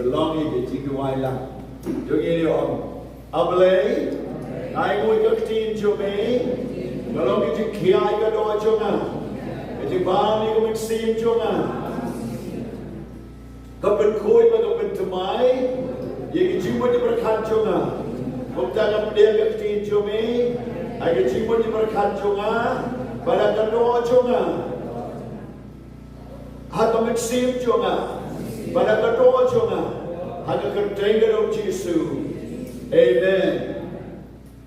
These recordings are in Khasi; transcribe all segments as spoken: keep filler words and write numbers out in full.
Long ïa ka jingduwai lang. Jong ngi ïa ong, A Blei, nga ainguh ïa ka ktien jong me. Ka long ka jingkhia ïa ka doh jong nga, ka jingbam ïa ka mynsiem jong nga. Ka pynkhuid bad ka pynthymmai ïa ka jingmut jingpyrkhat jong nga. Kumta nga pdiang ïa ka ktien jong me ha ka jingmut jingpyrkhat jong nga bad ha ka doh jong nga, ha ka mynsiem jong nga bad ha ka doh jong nga, ha ka kyrteng ka jong U Jisu. Amen.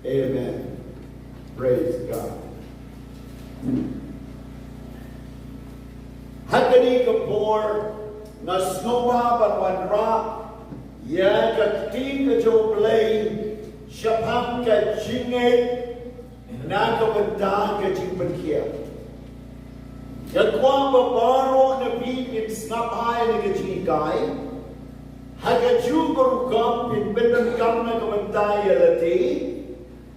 Amen. Praise God. Ha kane ka por nga sngewbha ban wanrah ïa ka ktien ka jong U Blei shaphang ka jingngeit na ka bynta ka jingpynkhiah. Nga kwah ba baroh na phi ngin sngap ïa kane ka jinghikai ha kajuh ka rukom, phin pyndonkam na ka bynta ïa lade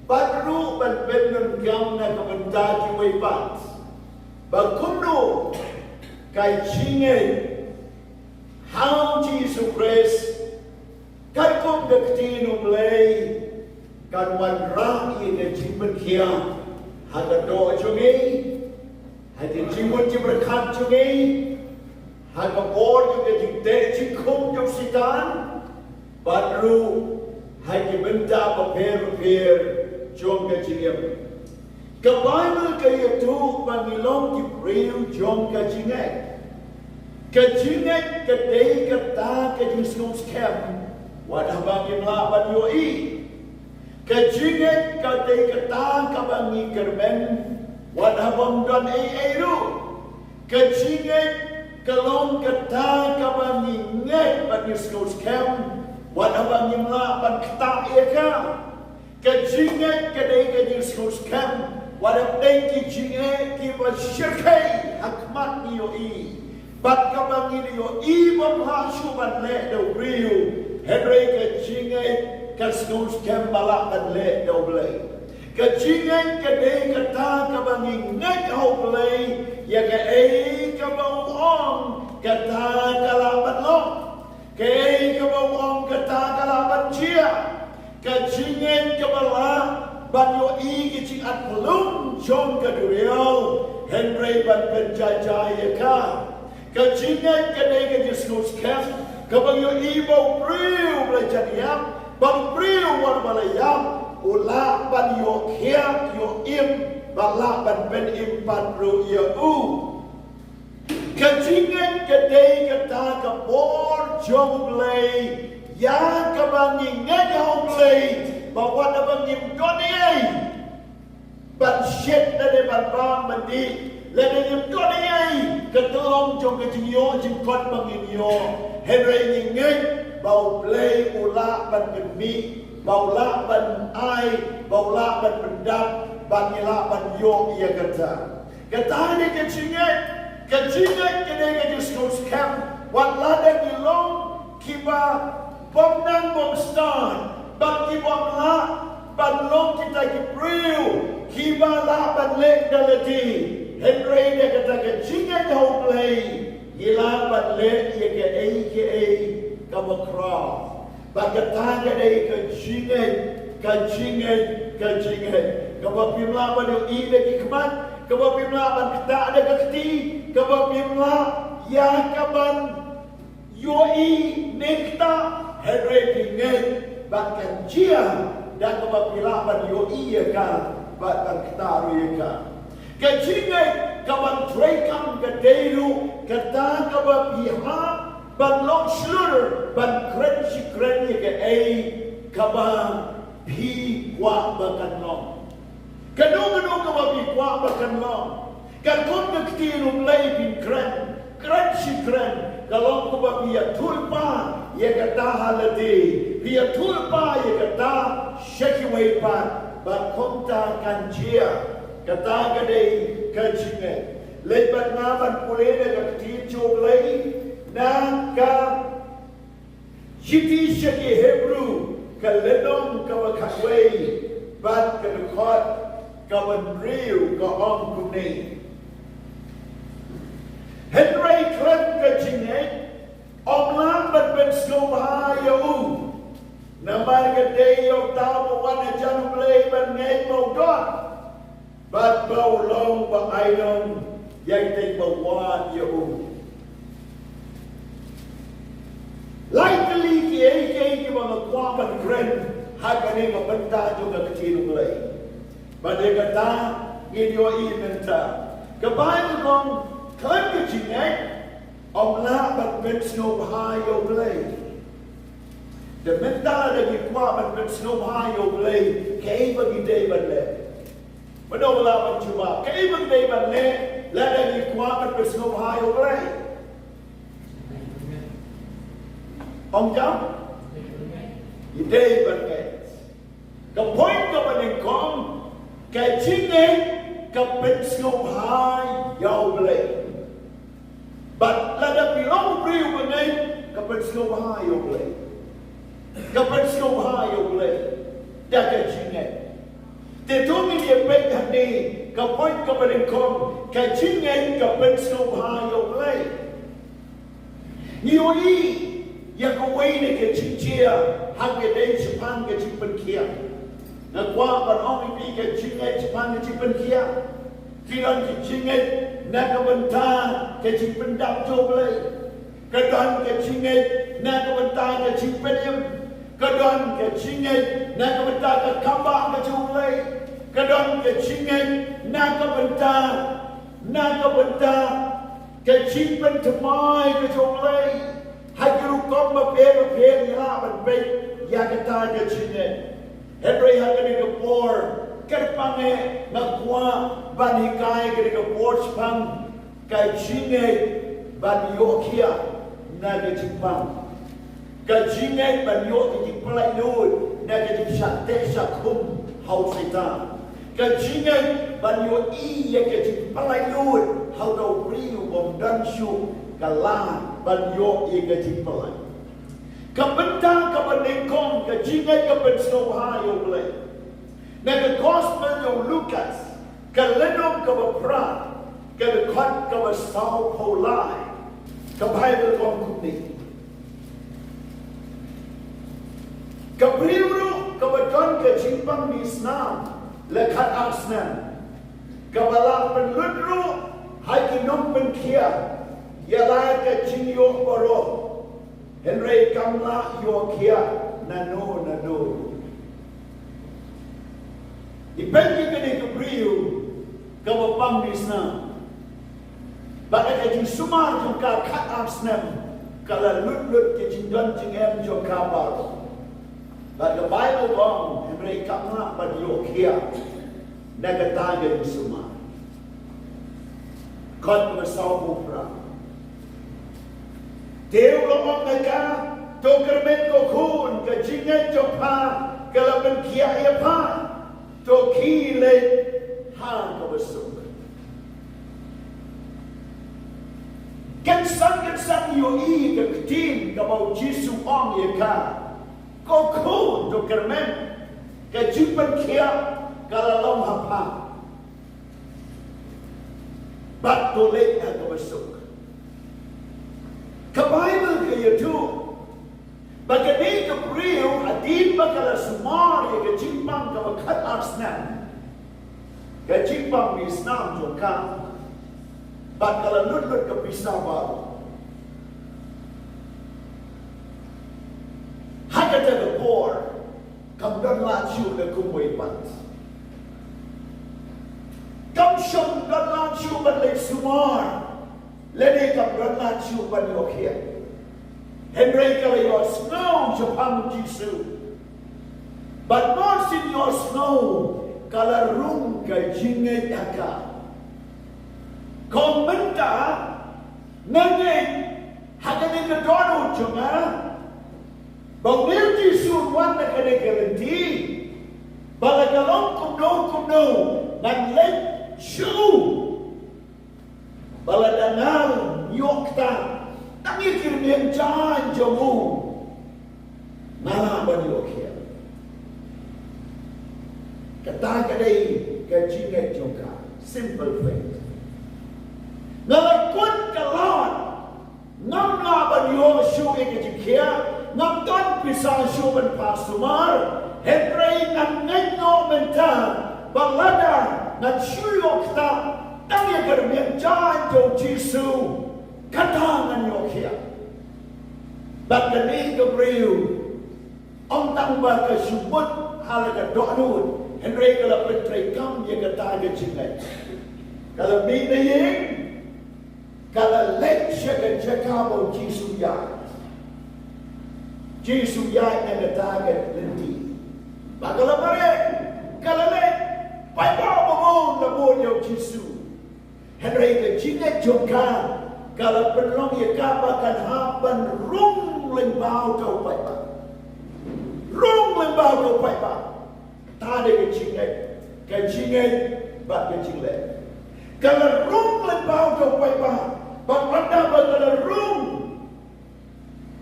bad ruh ban pyndonkam na ka bynta kiwei pat, ba kumno ka jingngeit ha U Jisu Khrist, katkum ka ktien U Blei, kan wanrah ïa ka jingpynkhiah ha ka doh jong ngi, ha ka jingmut jingpyrkhat jong ngi, ha ka bor jong ka jingteh jingkhum jong u Soitan, bad ruh ha ki bynta bapher bapher jong ka jingim. Ka Baibl ka ïathuh ba ngi long ki briew jong ka jingngeit. Ka jingngeit ka dei kata ka jingsngewskhem wat haba ngim lah ban ïohi. Ka jingngeit ka dei kata kaba ngi kyrmen wat haba ym don ei ei ruh. Ka jingngeit ka long kata kaba ngi ngeit bad ngi sngewskhem wat haba ngim lah ban ktah ïa ka. Ka jingngeit ka dei ka jingsngewskhem wat haba dei ki jingeh kiba shyrkhei ha khmat ngi ïohi, bad kaba ngi ïohi bym lah shuh ban leh da u briew, hynrei ka jingngeit ka sngewskhem ba lah ban leh da U Blei. Ka jingngeit ka dei kata kaba ngi ngeit ha U Blei, ïa kaei kaba u ong kata ka lah ban long. Kaei kaba u ong kata ka lah ban jia. Ka jingngeit kaba lah ban ïohi ki jingatphyllung jong ka duriaw, hynrei ban pynjah jai ïa ka. Ka jingngeit ka dei ka jingsngewskhem kaba ïohi ba u briew ba la jan ïap, ba u briew wat ba la ïap, u lah ban ïoh khiah ïoh im, ba lah ban pynim pat ruh ïa u. Ka jingngeit ka dei kata ka bor jong U Blei, ïa kaba ngi ngeit ha U Blei, ba wat haba ngim don ei ei ban shet lane ban bam ban dih, lane ngim don ei ei ka tyllong jong ka jingïoh jingkot ba ngin ïoh, hynrei ngi ngeit ba U Blei u lah ban pynmih, ba u lah ban ai, ba u lah ban pyndap, ba ngi lah ban ïoh ïa kata. Kata ka dei ka jingngeit. Ka jingngeit ka dei ka jingsngewskhem wat lada ngi long kiba bym nang bym stad, bad ki bym lah ban long kita ki briew kiba lah ban leh da lade, hynrei da kata ka jingngeit ha U Blei ngi lah ban leh ïa kaei kaei kaba khraw. Bad kata ka dei ka jingngeit, ka jingngeit, ka jingngeit. Kaba phim lah ban ïohi da ki khmat, kaba phim lah ban ktah da ka kti, kaba phim lah ïa ka ban ïohi ne ktah, hynrei phi ngeit ba kan jia da kaba phi lah ban ïohi ïa ka bad ban ktah ruh ïa ka. Ka jingngeit ka ban treikam ka dei ruh kata kaba phi hap ban long shlur ban kren shi kren ïa kaei kaba phi kwah ba kan long. Kano kano kaba phi kwah ba kan long, katkum ka ktien U Blei phin kren, kren shi kren, ka long kaba phi ïathuhlypa ïa kata ha lade, phi ïathuhlypa ïa kata sha kiwei pat, bad kumta kan jia. Kata ka dei ka jingngeit. Leit bad nga ban pule na ka ktien jong U Blei na ka shithi sha ki Hebru ka lynnong kaba khatwei bad ka dkhot kaba hynriew, ka ong kumne: Hynrei khlem ka jingngeit Ym lah ban pynsngewbha ïa u. Namar ka dei ïa uta uba wan hajan U Blei ban ngeit ba u don, bad ba u long ba ailong ïa kito kiba wad ïa u. Lai tylli kiei kiei kiba nga kwah ban kren ha kane ka bynta jong ka ktien U Blei. Bad ïa kata ngin ïohi mynta. Ka Baibl ka ong, khlem ka jingngeit ym lah ban pynsngewbha ïa U Blei. Te mynta lada ngi kwah ban pynsngewbha ïa U Blei, kaei ba ngi dei ban leh? Mano ba lah ban jubab? Kaei ba ngi dei ban leh lada ngi kwah ban pynsngewbha ïa U Blei? Ong jam? Ngi dei ban ngeit. Ka point kaba nyngkong, ka jingngeit ka pynsngewbha ïa U Blei. Bad lada phi long u briew ba ngeit, ka pynsngewbha ïa U Blei. Ka pynsngewbha ïa U Blei da ka jingngeit. Te to ngin ïa peit hangne, ka point kaba nyngkong, ka jingngeit ka pynsngewbha ïa U Blei. Ngi ïohi ïa kawei na ka jingjia ha kaba dei shaphang ka jingpynkhiah. Nga kwah ban ong ïa phi, ka jingngeit shaphang ka jingpynkhiah. Ki don ki jingngeit na ka bynta ka jingpyndap jong U Blei. Ka don ka jingngeit na ka bynta ka jingpynim. Ka don ka jingngeit na ka bynta ka kam ba ka jong U Blei. Ka don ka jingngeit na ka bynta, na ka bynta ka jingpynthymmai ka jong U Blei. Ha ki rukom bapher bapher ngi lah ban peit ïa kata ka jingngeit. Hynrei ha kane ka por, kyrpang eh nga kwah ban hikai kane ka por shaphang ka jingngeit ban ïoh khiah na ka jingpang. Ka jingngeit ban ïoh ka jingpynlait luid na ka jingshah teh shah khum ha u Soitan. Ka jingngeit ban ïohi ïa ka jingpynlait luid ha uta u briew bym don shuh ka lad ban ïoh ïa ka jingpynlait. Ka bynta kaba nyngkong, ka jingngeit ka pynsngewbha ïa U Blei. Na ka Gospel jong u Lukas, ka lynnong kaba phra, ka dkhot kaba sawphew lai, ka Baibl ka ong kumne: Ka briew ruh kaba don ka jingpang misnam la khatar snem, kaba la pynlut ruh ha ki nongpynkhiah ïa la ka jingïoh baroh, hynrei kam lah ïoh khiah nano nano. Ngi peit ïa kane ka briew kaba pang misnam. Bad ka jingsumar jong ka khatar snem ka la lut lut ki jingdon jingem jong ka baroh. Bad ka Baibl ka ong, hynrei kam lah ban ïoh khiah na kata ka jingsumar. Kot ba sawphew phra. Te u la ong ha ka, to kyrmen ko khun, ka jingngeit jong pha ka la pynkhiah ïa pha. To khie leit ha kaba suk. Kynsan kynsan ïohi ka ktien kaba u Jisu ong ïa ka. Ko khun, to kyrmen, ka jingpynkhiah ka la long ha pha. Bad to leit ha kaba suk. Ka Baibl ka ïathuh ba kane ka briew hadien ba ka la sumar ïa ka jingpang kaba khatar snem, ka jingpang misnam jong ka, bad ka la lut lut ka pisa baroh. Ha kata ka por kam don lad shuh da kumwei pat. Kam shym don lad shuh ban leit sumar, lane kam don lad shuh ban ïoh khiah. Hynrei ka la ïohsngew shaphang u Jisu. Bad mar syn ïohsngew ka la rung ka jingngeit ha ka. Ka ong mynta nga ngeit ha kane ka dohnud jong nga ba une u Jisu un wan na kane ka lynti. Ba la ka long kumno kumno ngan leit sha u. Ba lada nga ïoh kata tang ïa ki rmiang jaiñ jong u, nga lah ban ïoh khiah. Kata ka dei ka jingngeit jong ka. Simple faith. Nga la kut ka lad, ngam lah ban ïoh Khia, ngam don pisa shuh ban phah sumar, hynrei ngan ngeit noh mynta ba lada ngan shu ïoh ktah tang ïa ka rmiang jaiñ jong u Jisu, kata ngan ïoh khia. Bad kane ka briew, ym tang ba ka shu mut ha la ka dohnud, hynrei ka la pyntreikam ïa kata ka jingngeit. Ka la mih na ïing, ka la leit sha ka jaka ba u Jisu ïaid. Jisu ïaid na kata ka lynti. Ba ka la mareh, ka la leit, paidbah ba bun la bud ïa u Jisu. Hynrei ka jingngeit jong ka, ka la pynlong ïa ka ba kan hap ban rung lyngba uta u paidbah. Rung lyngba uta u paidbah. Kata dei ka jingngeit, ka jingngeit bad ka jingleh. Ka la rung lyngba uta u paidbah, bad ynda ba ka la rung,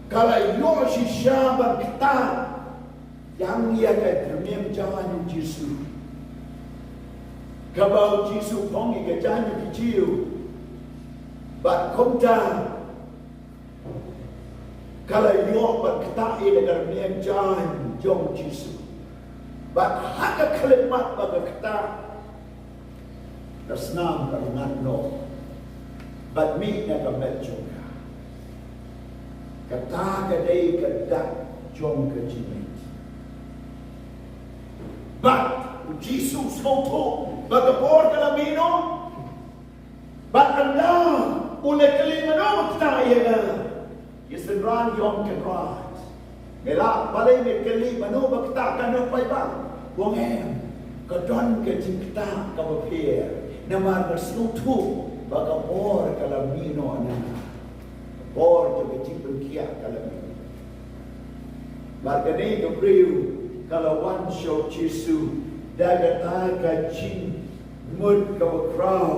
ka la ïoh shisha ban ktah tang ïa ka rmiang jaiñ u Jisu. Kaba u Jisu phong ïa ka jaiñ ki Jiw. Bad kumta ka la ïoh ban ktah ïa ka rmiang jaiñ jong u Jisu. Bad ha ka khyllipmat ba ka ktah, ka snam ka rngat noh bad mih na ka met jong ka. Kata ka dei ka dak jong ka jingngeit. Bad u Jisu u sngewthuh ba ka bor ka la mih noh. Bad ynda u la kylli mano ba ktah ïa nga, ki synran ki ong Kynrad. Me lah balei me kylli mano ba ktah, katno paidbah? U ong em, ka don ka jingktah kaba pher. Namar nga sngewthuh ba ka bor ka la mih noh na nga. Ka bor jong ka jingpynkhiah ka la mih. Bad kane ka briew ka la wan sha u Jisu da kata ka jingmut kaba khraw.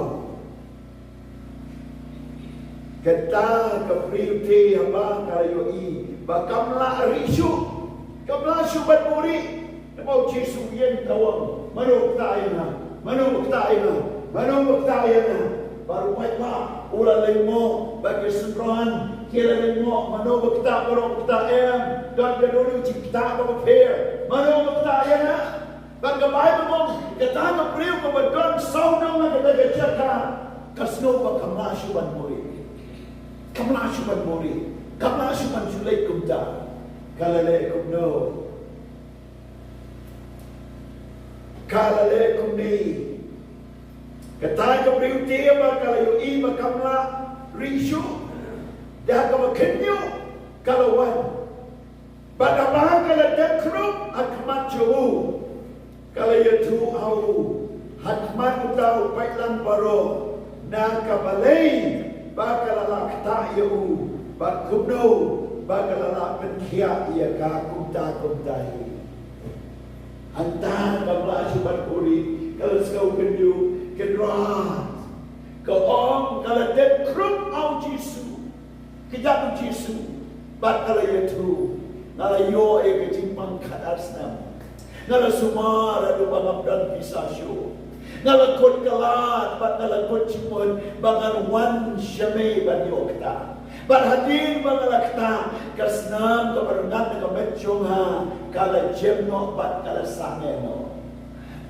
Kata ka briew te haba ka la ïohi ba kam lah rieh shuh, kam lah shuh ban buhrieh. Namar u Jisu u ïeng, u ong, mano ba ktah ïa nga? Mano ba ktah ïa nga? Mano ba ktah ïa nga? Bad u paidbah u la lyngngoh, bad ki synran ki la lyngngoh, mano ba ktah, mano ba ktah, em. Don ka dei ka jingktah kaba pher. Mano ba ktah ïa nga? Bad ka Baibl ka ong, kata ka briew kaba don sawdong na kata ka jaka, ka sngew ba kam lah shuh ban buhrieh. Kam lah shuh ban buhrieh. Kam lah shuh ban shu leit kumta. Ka la leh kumno? Ka la leh kumne. Kata ka briew te ba ka la ïohi ba kam lah rieh shuh, da kaba khynñiuh ka la wan. Bad haba ka la dep khrup ha khmat jong u, ka la ïathuh ha u, ha khmat uta u paitlang baroh, na ka balei ba ka la lah ktah ïa u, bad kumno ba ka la lah pynkhiah ïa ka kumta kumta hi. Hangta kam lah shuh ban buhrieh, ka la sngew khynñiuh, Kynrad. Ka ong, ka la dep khrup ha u Jisu. Ka ïap u Jisu, bad ka la ïathuh, nga la ïoh ïa ka jingpang khadar snem. Nga la sumar haduh ba ngam don pisa shuh. Nga la kut kylla bad nga la kut jingmut ba ngan wan sha me ban ïoh ktah. Bad hadien ba nga la ktah, ka snam kaba rngat na ka met jong nga ka la jem noh bad ka la sangeh noh.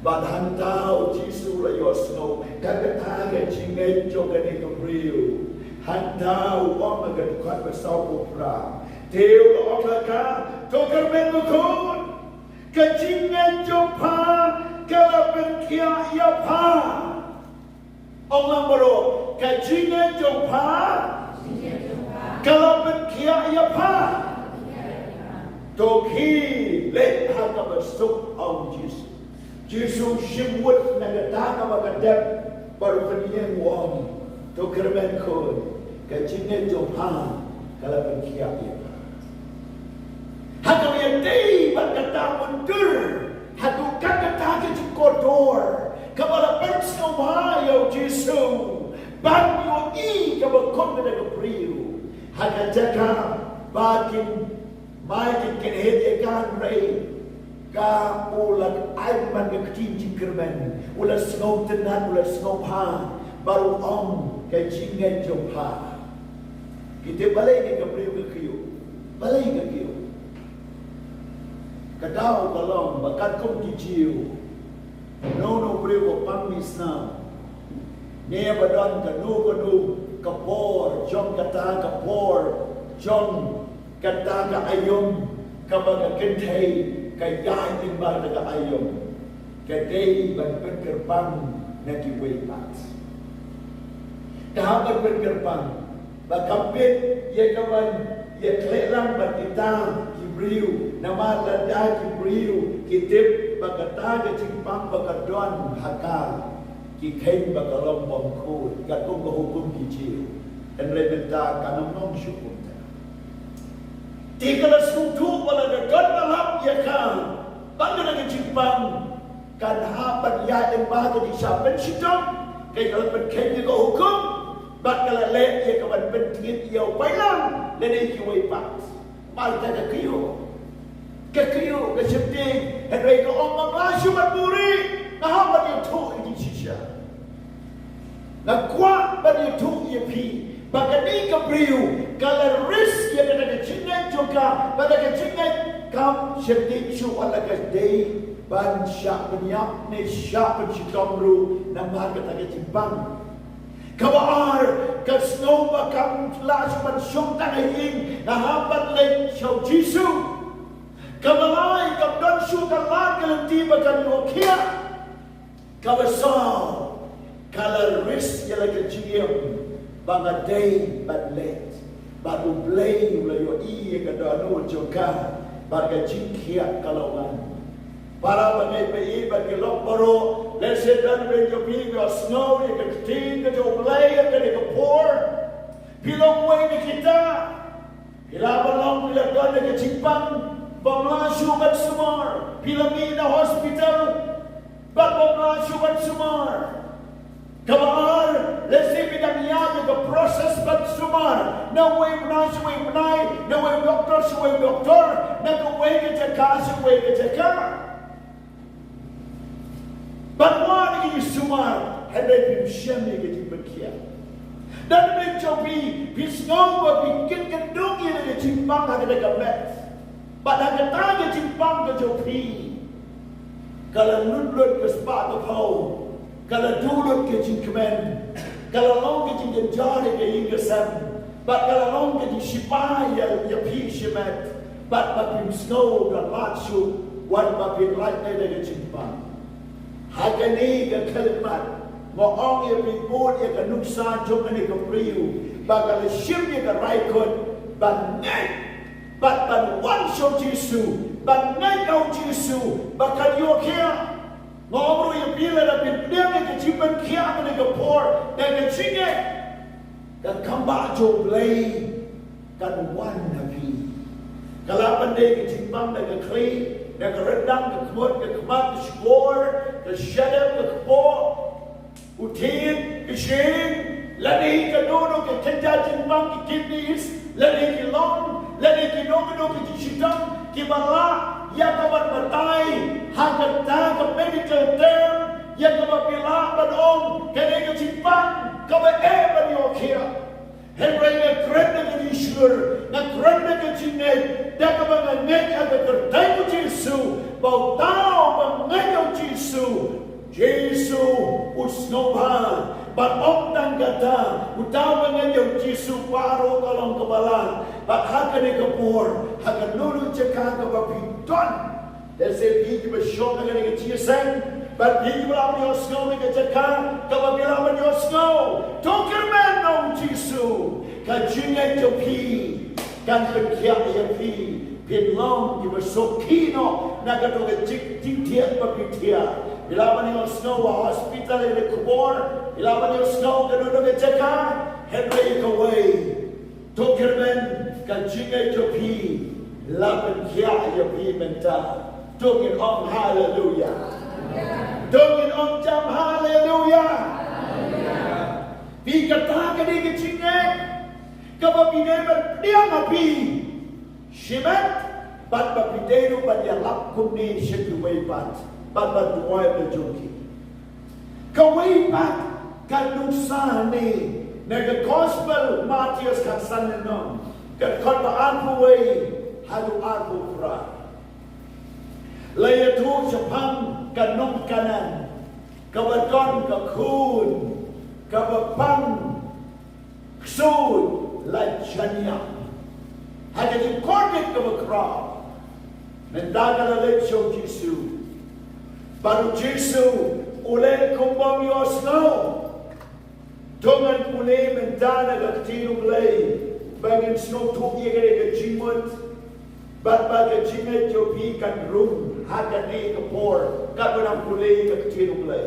Bad hangta u Jisu u la ïohsngew ïa kata ka jingngeit jong kane ka briew. Hangta u ong ha ka dkhot ba sawphew phra, te u la ong ha ka, to kyrmen ko khun, ka jingngeit jong pha ka la pynkhiah ïa pha. Ong lang baroh, ka jingngeit jong pha ka la pynkhiah ïa pha. To khie leit ha kaba suk, ong Jisu. Jisu u shim wut na kata kaba ka dep, bad u pynïeng, u ong, to kyrmen khun, ka jingngeit jong pha ka la pynkhiah ïa pha. Ha kaba ïadei bad kata u dur, haduh katta katta ka jingkordor kaba la pynsngewbha ïa u Jisu ban ïohi kaba kum kata ka briew. Ha ka jaka ba kin, ba kin kynhit ïa ka, hynrei ka, u la ai man ka ktien jingkyrmen, u la sngewtynnat, u la sngewbha, bad u ong, ka jingngeit jong pha. Phi tip balei kane ka briew ka khñiuh? Balei ka kiew? Ka daw ka long ba katkum ki Jiw, uno uno u briew uba pang mih snam, ne ba don kano kano ka por jong kata, ka por jong kata ka aïom kaba ka kynthei ka ïaid lyngba da ka aïom, ka dei ban pynkyrpang na kiwei pat. Ka hap ban pynkyrpang ba kam bit ïa ka ban ïakhleh lang bad kita ki briew, namar lada ki briew ki tip ba kata ka jingpang ba ka don ha ka, ki kheiñ ba ka long bym khuid katkum ka hukum ki Jiw. Hynrei mynta kam long shuh kumta. Te ka la sngewthuh ba lada don ba lap ïa ka, ba kata ka jingpang kan hap ban ïaid lyngba ka jingshah pynshitom, ka la pynkheiñ ïa ka hukum, bad ka la leh ïa ka ban pyntngit ïa u paidlang lane kiwei pat. Namar kata ka kiew, ka kiew, ka sheptieng, hynrei ka ong, nga la shu ban buhrieh, nga hap ban ïathuh ïa ki shisha. Nga kwah ban ïathuh ïa phi ba kane ka briew ka la risk ïa kata ka jingngeit jong ka, ba kata ka jingngeit kam sheptieng shuh, wat la ka dei ban shah pynïap ne shah pynshitom ruh namar kata ka jingpang. Kaba ar, ka sngew ba kam lah shuh ban shong tang ha ïing, nga hap ban leit sha u Jisu. Kaba lai, kam don shuh ka lad ka lynti ba kan ïoh khiah. Kaba saw, ka la risk ïa la ka jingim ba nga dei ban leit. Bad U Blei u la ïohi ïa ka dohnud jong ka, bad ka jingkhiah ka la wan. Para bangeit ba ïeit bad ki lok baroh, lehse don ba ïeit jong phi ba sngew ïa ka ktien ka jong U Blei ha kane ka por. Phi long uwei na kita. Phi lah ban long, phi la don ïa ka jingpang bym lah shuh ban sumar. Phi la mih na hospital bad bym lah shuh ban sumar. Kaba ar, lehse phi dang ïaid ïa ka process ban sumar, na uwei u bnai sha uwei u bnai, na uwei u doktor sha uwei u doktor, na kawei ka jaka sha kawei ka jaka. Ban wad ïa ka jingsumar, hynrei phim shem ïa ka jingpynkhiah. Don bynta jong phi, phi sngew ba phi kit kyndung ïa ka jingpang ha kane ka met. Bad ha kata ka jingpang ka jong phi, ka la lut lut ka spah ka phew, ka la duh lut ka jingkmen, ka la long ka jingjynjar ïa ka ïing ka sem, bad ka la long ka jingshai ïa, ïa phi shimet, bad ba phim sngew ba lait shuh, wat ba phi lait na ka jingpang. Ha kane ka khyllipmat, nga ong ïa phi bun ïa ka nuksa jong kane ka briew, ba ka la shim ïa ka rai kut ban ngeit, bad ban wan sha u Jisu, ban ngeit ha u Jisu ba kan ïoh khiah. Nga ong ruh ïa phi, lada phi pdiang ïa ka jingpynkhiah ha kane ka por da ka jingngeit, ka kambah jong U Blei kan wan ha phi. Ka lah ban dei ka jingpang da ka khlieh, da ka ryndang, ka khmut, ka khmat, ka shkor, ka shadem, ka kpoh, u thied, ka shyieng, lane kano kano ka kynja jingpang, ki kidneys, lane ki long, lane kino kino ki jingshitom kiba lah ïa ka ban batai ha kata ka medical term, ïa kaba phi lah ban ong kane ka jingpang kaba eh ban ïoh khiah. Hynrei nga kren da ka jingshlur, nga kren da ka jingngeit, da kaba nga ngeit ha ka kyrteng u Jisu, ba uta uba ngeit ha u Jisu, Jisu u sngewbha. Bad ym tang kata, uta uba ngeit ha u Jisu baroh ka long kaba lah. Bad ha kane ka por, ha kano kano jaka kaba phi don, lehse phi kiba shong ha kane ka jingïaseng, bad phi kiba lah ban ïohsngew na ka jaka kaba phi lah ban ïohsngew, to kyrmen na u Jisu. Ka jingngeit jong phi kan pynkhiah ïa phi, phin long kiba suki noh na kato ka jingthiah ba phi thiah. Phi lah ban ïohsngew ha hospital ïa ka khubor, phi lah ban ïohsngew kano kano ka jaka, hynrei kawei, to kyrmen, ka jingngeit jong phi la pynkhiah ïa phi mynta. To ngin ong haleluya. To ngin ong jam haleluya. Phi, kata ka dei ka jingngeit kaba phi dei ban pdiang ha phi shimet, bad ba phi dei ruh ban ïalap kumne sha kiwei pat, bad ban duwai da jong ki. Kawei pat ka nuksa ne na ka Gospel Mathaios khatsan lynnong, Ka dkhot ba arphew wei haduh arphew phra. La ïathuh shaphang ka nong Kanaan kaba don ka khun kaba pang ksuid la janiah. Ha ka jingkordit kaba khraw, mynta ka la leit sha u Jisu. Bad u Jisu u leh kumba ym ïohsngew. To ngan pule mynta na ka ktien U Blei ba ngin sngewthuh ïa kane ka jingmut. Bad ba ka jingngeit jong phi kan rung ha kane ka por katba nang pule ïa ka ktien U Blei.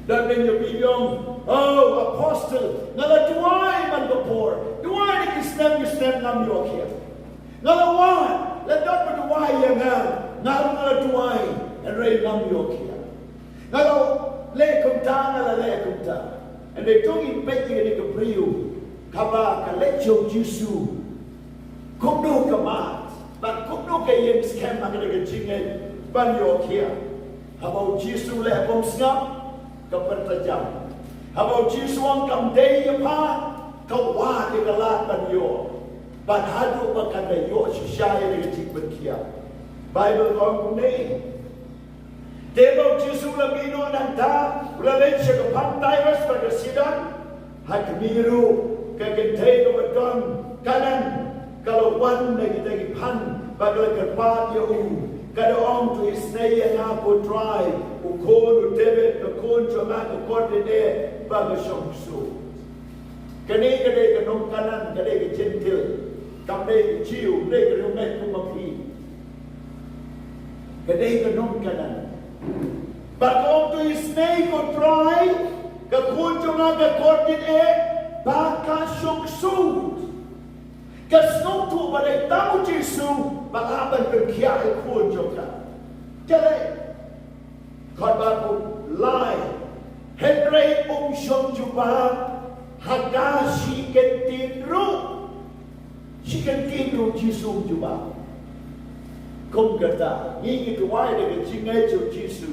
Don bynta phi ong, "Oh, Apostle, nga la duwai man ka por. Duwai na ki snem ki snem ngam ïoh khiah. Nga la wad, la don ba duwai ïa nga, nga ruh nga la duwai, hynrei ngam ïoh khiah. Nga la leh kumta, nga la leh kumta." Hynrei to ngin peit ïa kane ka briew kaba ka leit sha u Jisu. Kumno ka mad bad kumno ka ïeng skhem ha kane ka jingngeit ban ïoh khiah. Haba u Jisu u leh bym sngap, ka pyrta jam. Haba u Jisu u ong kam dei ïa pha, ka wad ïa ka lad ban ïoh. Bad haduh ba kan da ïoh shisha ïa kane ka jingpynkhiah. Baibl ka ong kumne. Te ba u Jisu u la mih noh nangta, u la leit sha ka phang Tirus bad ka Sidon. Ha kmie ruh ka kynthei kaba don Kanaan ka la wan na kita ki phang bad ka la kyrpad ïa u. Ka da ong, "To isynei ïa nga ko Trai, u khun u David, ka khun jong nga ka kordit eh ba ka shong ksuid." Kane ka dei ka nong Kanaan, ka dei ka Jentil. Kam dei ka Jiw, dei ka riewngeit kum ma phi. Ka dei ka nong Kanaan. Bad ka ong, "To isynei ko Trai, ka khun jong nga ka kordit eh ba ka shong ksuid." Ka sngewthuh ba dei tang u Jisu ba lah ban pynkhiah ïa ka khun jong ka. Ka dei. Dkhot ba arphew lai. Hynrei um shym jubab ha ka shi kyntien ruh. Shi kyntien ruh u Jisu um jubab. Kum kata, ngi ngi duwai da ka jingngeit sha u Jisu.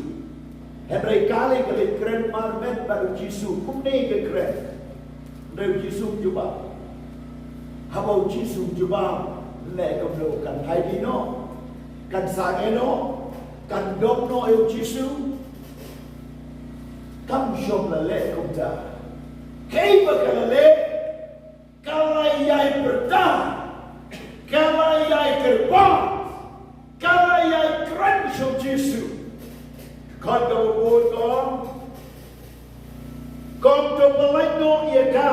Hynrei kali kali kren marmet bad u Jisu, kumne ka kren. Hynrei u Jisu um jubab. Haba u Jisu um jubab, leh kumno, kan phai dih noh, kan sangeh noh, kan dom noh ïa u Jisu? Kam shym la leh kumta. Kaei ba ka la leh? Ka la ïai pyrta, ka la ïai kyrpad, ka la ïai kren sha u Jisu. Dkhot kaba bud ka ong, "Kong, to pyllait noh ïa ka."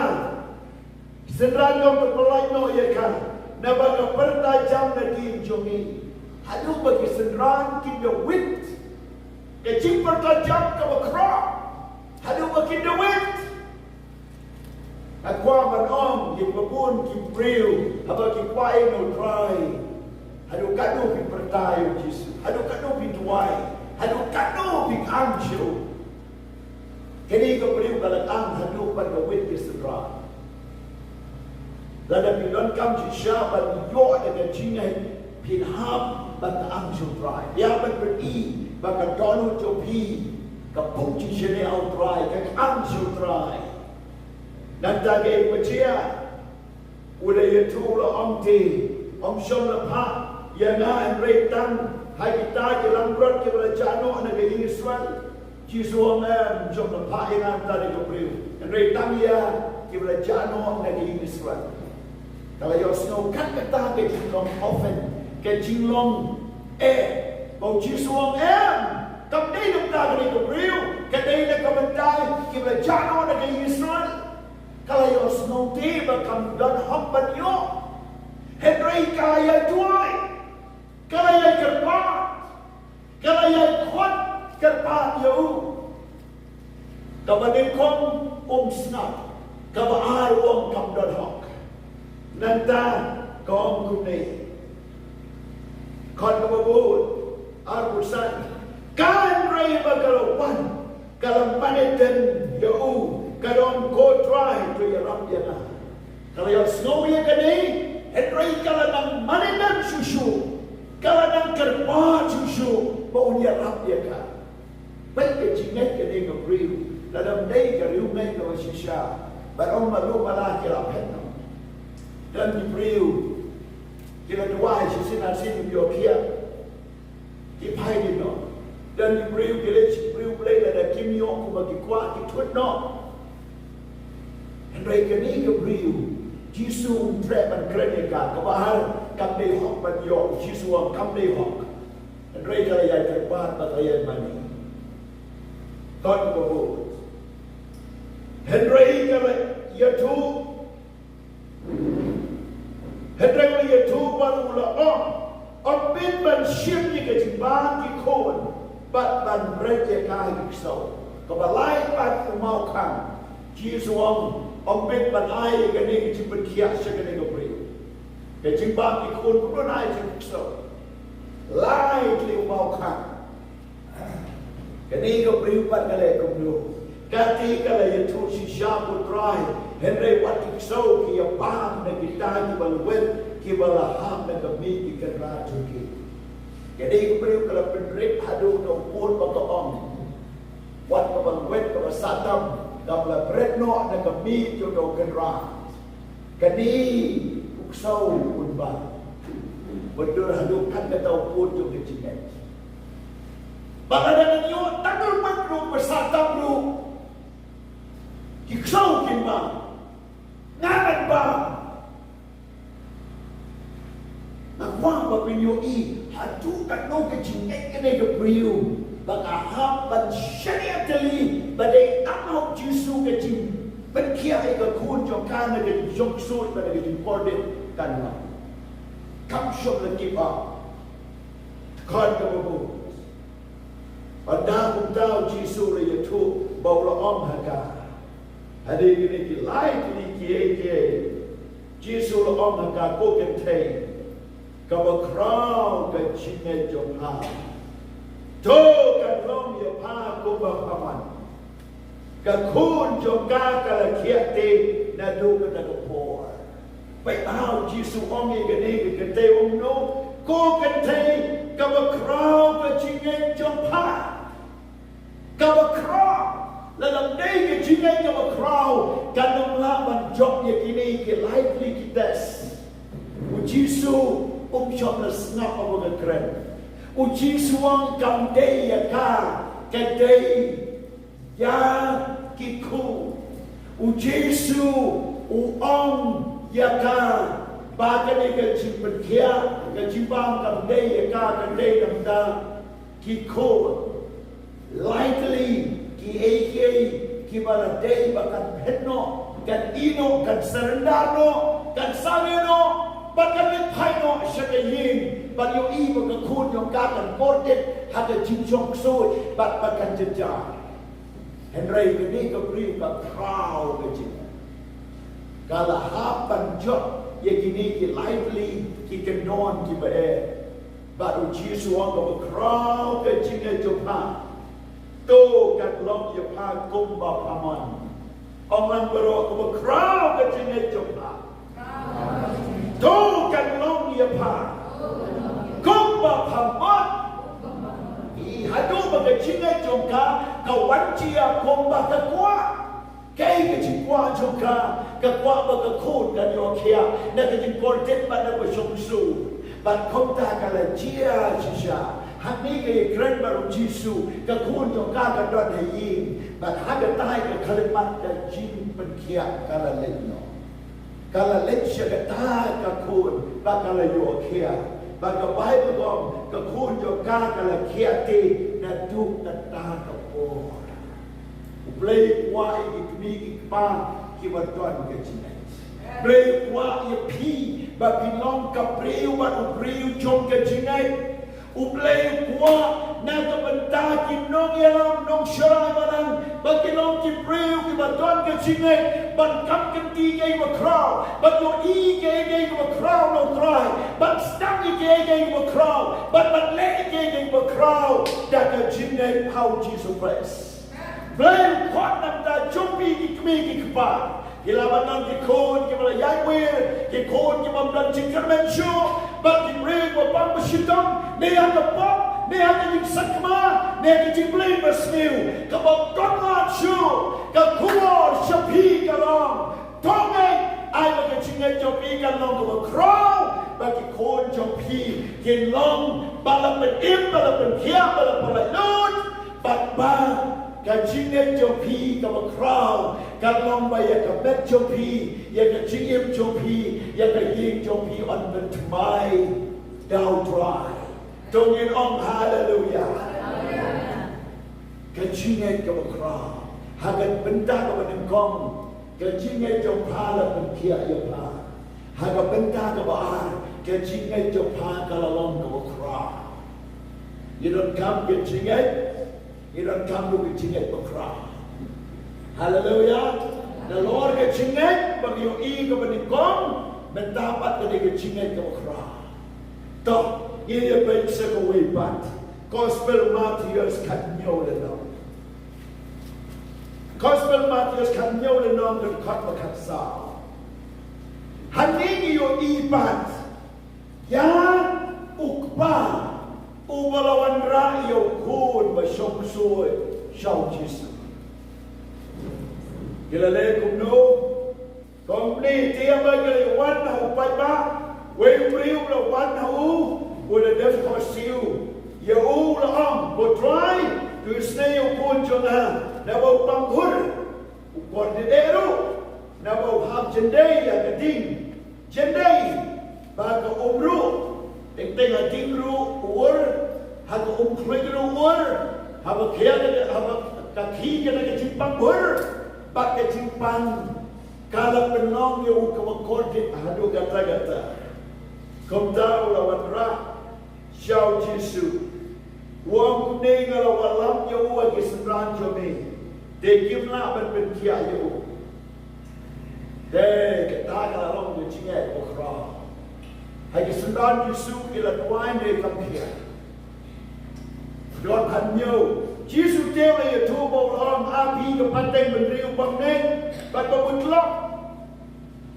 Synran, kong, to pyllait noh ïa ka, naba ka pyrta jam na dien jong ngi. Haduh ba ki synran kin da wit ka jingpyrta jam kaba khraw, haduh ba kin da wit. Nga kwah ban ong ïa kiba bun ki briew haba ki kwah ïa u Trai, haduh katno phi pyrta ïa u Jisu, haduh katno phi duwai, haduh katno phi kang sha u. Kane ka briew ka la kang haduh ban da wit ki synran. Lada phi donkam shisha ban ïoh da ka jingngeit, phin hap ban kang sha u Trai. Ïa ban pyni ba ka dohnud jong phi ka pung shisha ne ha u Trai, ka kang sha u Trai. Nangta kaei ba jia? U la ïathuh, u la ong te, ym shym la phah ïa nga hynrei tang ha kita ki langbrot kiba la jah noh na ka ïing Israel. Jisu u ong, em, ym shym la phah ïa nga hangta ïa ka briew, hynrei tang ïa kiba la jah noh na ka ïing Israel. Ka la ïohsngew kat kata ka jinglong often, ka jinglong eh. Ba u Jisu u ong, em, kam dei na ka bynta kane ka briew, ka dei na ka bynta kiba la jah noh na ka ïing Israel. Ka la ïohsngew te ba kam don hok ban ïoh. Hynrei ka la ïai duwai, ka la ïai kyrpad, ka la ïai khot kyrpad ïa u. Kaba nyngkong um sngap, kaba ar u ong kam don hok. Nangta ka ong kumne. Dkhot kaba bud, arphew san. Ka hynrei ba ka la wan, ka la mane dem ïa u, ka da ong, ko Trai, to ïarap ïa nga. Ka la ïohsngew ïa kane, hynrei ka la nang mane dem shuh shuh, ka la nang kyrpad shuh shuh ba un ïarap ïa ka. Peit ka jingngeit kane ka briew, lada ym dei ka riewngeit kaba shisha, bad ong malu mala ki la phet noh. Don ki briew ki la duwai shisien arsien kim ïoh khiah, ki phai dien noh. Don ki briew ki leit sha ki briew Blei, lada kim ïoh kumba ki kwah ki thut noh. Hynrei kane ka briew, Jisu um treh ban kren ïa ka, kaba ar kam dei hok ban ïoh, Jisu u ong kam dei hok. Hynrei ka la ïai kyrpad bad ka la ïai mane. Don kaba bud. Hynrei ka la ïathuh Hynrei u la ïathuh bad u la ong, ym bit ban shim ïa ka jingbam ki khun bad ban bret ïa ka ha ki ksew. Kaba lai pat u mawkhang, Jisu u ong, ym bit ban ai ïa kane ka jingpynkhiah sha kane ka briew. Ka jingbam ki khun kumno ai sha ki ksew? Lai tylli u mawkhang. Kane ka briew pat ka leh kumno? Kata ka la ïathuh shisha, ko Trai, hynrei wat ki ksew ki ïa bam na kita kiba lwet kiba la hap na ka miej ki kynrad jong ki. Kane ka briew ka la pynrit haduh na u pud ba ka ong, wat kaba lwet kaba sahdam kam lah bret noh na ka miej jong u kynrad. Kane u ksew un bam. Ba dur haduh kat kata u pud jong ka jingngeit. Ba lada ngan ïoh tang ruh, pat ruh, ba sahdam ruh, ki ksew kin bam. Nga ngan bam. Nga kwah ba phin ïohi haduh katno ka jingngeit kane ka briew, ba ka hap ban shaniah tylli, ba dei tang ha u Jisu ka jingpynkhiah ïa ka khun jong ka na ka jingshong ksuid bad na ka jingkordit kan wan. Kam shym la give up. Khun kaba bud. Bad kumta u Jisu u la ïathuh bad u la ong ha ka, hadien kine ki lai tylli kiei kiei, Jisu u la ong ha ka, ko kynthei, kaba khraw ka jingngeit jong pha. To kan long ïa pha kumba pha mon. Ka khun jong ka ka la khiah te naduh kata ka por. Peit bha, u Jisu u ong ïa kane ka kynthei, u ong kumno? Ko kynthei, kaba khraw ka jingngeit jong pha. Kaba khraw. Lada ym dei ka jingngeit kaba khraw, kan ym lah ban jop ïa kine ki lai tylli ki test. U Jisu um shym la sngap haba ka kren. U Jisu u ong kam dei ïa ka, ka dei ïa ki khun. U Jisu u ong ïa ka ba kane ka jingpynkhiah, ka jingbam kam dei ïa ka, ka dei namar ki khun. Lai tylli kiei kiei kiba la dei ba kan phet noh, kan ïeh noh, kan surrender noh, kan sangeh noh, bad kan leit phai noh sha ka ïing, bad ïohi ba ka khun jong ka kan kordit ha ka jingshong ksuid, bad ba kan jynjar. Hynrei kane ka briew ka khraw ka jingngeit. Ka la hap ban jop ïa kine ki lai tylli ki kyndon kiba eh. Bad u Jisu u ong, kaba khraw ka jingngeit jong pha. To kan long ïa pha kumba pha mon. Ong lang baroh, kaba khraw ka jingngeit jong pha. To kan long ïa pha kumba pha mon. Ïa haduh ba ka jingngeit jong ka ka wan jia kumba ka kwah. Kaei ka jingkwah jong ka? Ka kwah ba ka khun kan ïoh khiah na ka jingkordit bad na ka shong ksuid. Bad kumta ka la jia shisha. Hangne ka ïakren bad u Jisu, ka khun jong ka ka don ha ïing. Bad ha katai ka khyllipmat ka jingpynkhiah ka la leit noh. Ka la leit sha kata ka khun, ba ka la ïoh khiah. Ba ka Baibl ka ong, ka khun jong ka ka la khiah te naduh kata ka por. U Blei u kwah ïa ki kmie ki kpa kiba don ka jingngeit. U Blei u kwah ïa phi ba phin long ka briew bad u briew jong ka jingngeit. U Blei u kwah na ka bynta ki nongïalam nongsharai balang ba kin long ki briew kiba don ka jingngeit ban kam kynti ïa kiei ba khraw, ban ïohi ïa kiei ba khraw na u Trai, ban sdang ïa kiei ba khraw, ban, ban leh ïa kiei ba khraw da ka jingngeit ha u Jisu Khrist. Blei u kwah na ka bynta jong phi ki kmie ki kpa. Ki la ban long ki khun kiba la ïai wir, ki khun kiba ym don jingkyrmen shuh, bad ki briew ba bang ba shitom, ne ha ka pop, ne ha ka jingsakma, ne ha ka jingpynim ba sniew, kaba ym don lad shuh. Ka khubor sha phi ka long, to ngeit, ai ba ka jingngeit jong phi kan long kaba khraw, ba ki khun jong phi kin long ba la pynim, ba la pynkhiah, ba la pyllait lut, bad ba ka jingngeit jong phi kaba khraw kan long ba ïa ka met jong phi, ïa ka jingim jong phi, ïa ka ïing jong phi yn pynthymmai da U Trai. To ngin ong haleluya. Ka jingngeit kaba khraw. Ha ka bynta kaba nyngkong, ka jingngeit jong pha la pynkhiah ïa pha. Ha ka bynta kaba ar, ka jingngeit jong pha ka la long kaba khraw. Ngi donkam ka jingngeit, ngi donkam ruh ka jingngeit ba khraw. Haleluya. Nalor ka jingngeit ba ngi ïohi kaba nyngkong, mynta pat ka dei ka jingngeit kaba khraw. To, ngin ïa peit sa kawei pat. Gospel Mathaios khathynñiew lynnong. Gospel Mathaios khathynñiew lynnong, dkhot ba khatsaw. Hangne ngi ïohi pat ïa u kpa uba la wanrah ïa u khun ba shong ksuid sha U Jisu. Ki la leh kumno? Kumne te ïa ba ki la wan ha u paidbah, wei u briew u la wan ha u, u la dep khohsiew ïa u, u la ong, Ko Trai, to isynei ïa u khun jong nga, naba u pang bhur, u kordit eh ruh, naba u hap jyndei ha ka ding jyndei, ba ka um ruh, teng teng ha ding ruh u ur, ha ka um khluit ruh u ur, haba khia ka, haba ka khih kata ka jingpang bhur bad ka jingpang, ka la pynlong ïa u kaba kordit haduh katta katta. Kumta u la wanrah sha U Jisu, u ong, Une nga la wallam ïa u ha ki synran jong me, te kim lah ban pynkhiah ïa u. Te kata ka la long ka jingngeit ba khraw. Ha ki synran Jisu ki la duwai ne kam khia. Dkhot hynñiew. Jisu te u la ïathuh bad u la ong, A phi ka pateng bynriew bymngeit bad ba mutlop.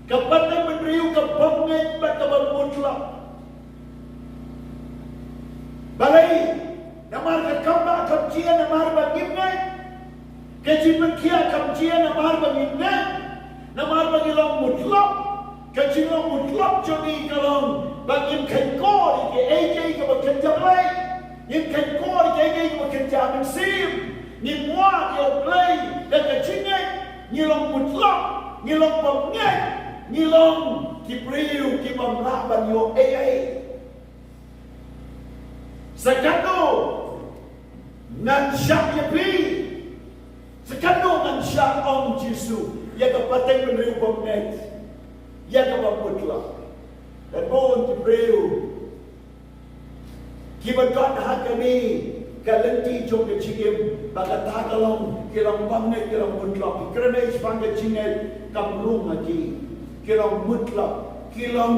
Ka pateng bynriew ka bymngeit bad ka ba mutlop. Balei? Namar ka kambah kam jia namar ba ngim ngeit. Ka jingpynkhiah kam jia namar ba ngim ngeit. Namar ba ngi long mutlop. Ka jinglong mutlop jong ngi ka long ba ngim khein kor ïa kiei kiei kiba kynja Blei. Ngim khein kor ïa kiei kiei kiba kynja mynsiem. Ngim wad ïa U Blei da ka jingngeit. Ngi long mutlop, ngi long bymngeit, ngi long ki briew ki bym lah ban ïoh ei ei. Sa katno ngan shah ïa phi, sa katno ngan shah, ong Jisu, ïa ka pateng bynriew bymngeit, ïa ka ba mutlop. Lada bun ki briew kiba don ha kane ka lynti jong ka jingim, ba kata ka long, ki long bymngeit, ki long mutlop. Ki kren shaphang ka jingngeit, kam rung ha ki. Ki long mutlop, ki long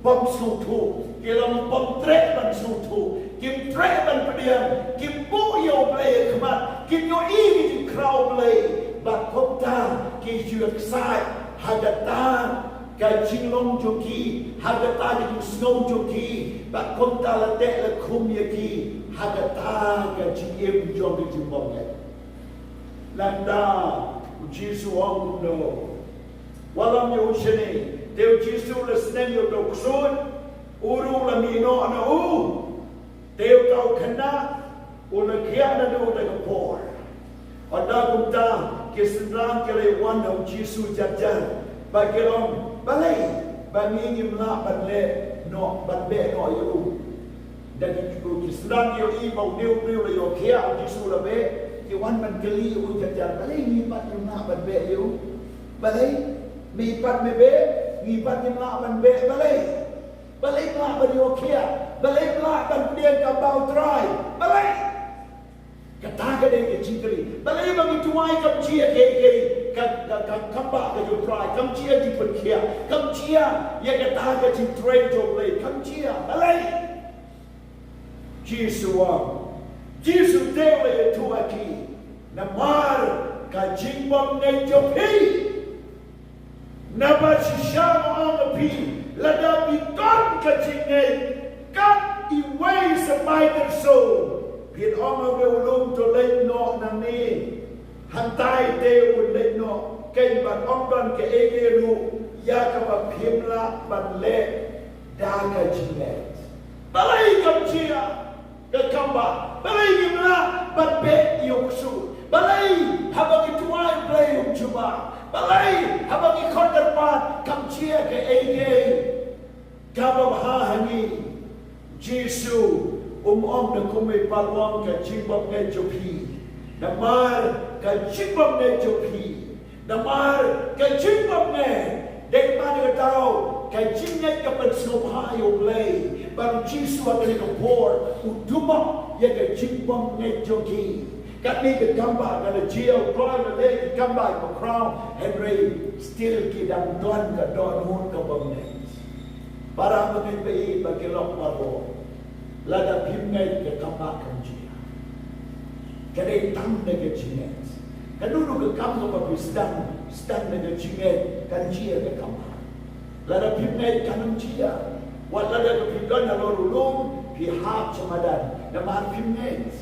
bym sngewthuh, ki long bym treh ban sngewthuh, kim treh ban pdiang, kim buh ïa U Blei ha khmat, kim ïohi ki jingkhraw U Blei. Bad kumta ki ju ïa ksaid ha kata ka jinglong jong ki, ha kata ka jingsngew jong ki, bad kumta la teh la khum ïa ki ha kata ka jingim jong ka jingbymngeit. Nangta U Jisu u ong kumno? Wallam ïa u shane. Te U Jisu u la sneng ïa uta u ksuid, u ruh u la mih noh na u. Te uta u khynnah u la khiah naduh da ka por. Ynda kumta ki synran ki la wan ha U Jisu jar jar bad ki la ong, Balei ba ngi ngim lah ban leh noh, ban beh noh ïa u? Da ki, ki synran ki ïohi ba une u briew la ïoh khiah, U Jisu la beh, ki wan ban kylli ïa u jar jar, Balei ngi pat ngim lah ban beh ïa u? Balei? Me pat me beh, ngi pat ngim lah ban beh, balei? Balei ym lah ban ïoh khiah? Balei ym lah ban pdiang kam ba U Trai? Balei? Kata ka dei ka jingkylli. Balei ba ngi duwai kam jia ka, ka, ka, ka, ka kambah ka jong U Trai, kam jia jingpynkhiah, kam jia ïa kata ka jingtrei jong U Blei, kam jia. Balei? Jisu u ong. Jisu te u la ïathuh ha ki, namar ka jingbymngeit jong phi. Naba shisha nga ong ïa phi, lada phi don ka jingngeit kat iwei symbai tyrso, phin ong ha une u lum, To leit noh nangne, hangtai te un leit noh. Keiñ ban ym don kaei kaei ruh ïa kaba phim lah ban leh da ka jingngeit. Balei kam jia ka kambah? Balei ngim lah ban beh ïa u ksuid? Balei haba ngi duwai Blei um jubab? Balei haba ngi khot kyrpad kam jia kaei kaei? Kaba bha ha ngi, Jisu um ong da kumwei pat, u ong ka jingbymngeit jong phi. Namar ka jingbymngeit jong phi, namar ka jingbymngeit, dei ma ka daw ka jingngeit ka pynsngewbha ïa U Blei. Bad U Jisu ha kane ka por u duh ïa ka jingbymngeit jong ki. Katne ka kambah ka la jia, u kloi u la leh ki kambah bakhraw, hynrei still ki dang don ka dohnud ka bymngeit. Para bangeit ba ïeit ba ki long baroh, lada phim ngeit ka kambah kan jia. Ka dei tang da ka jingngeit. Kano kano ka kam kaba phi sdang, sdang da ka jingngeit, kan jia ka kambah. Lada phim ngeit kan ym jia. Wat lada ka phi don halor u lum, phi hap sha madan, namar phim ngeit.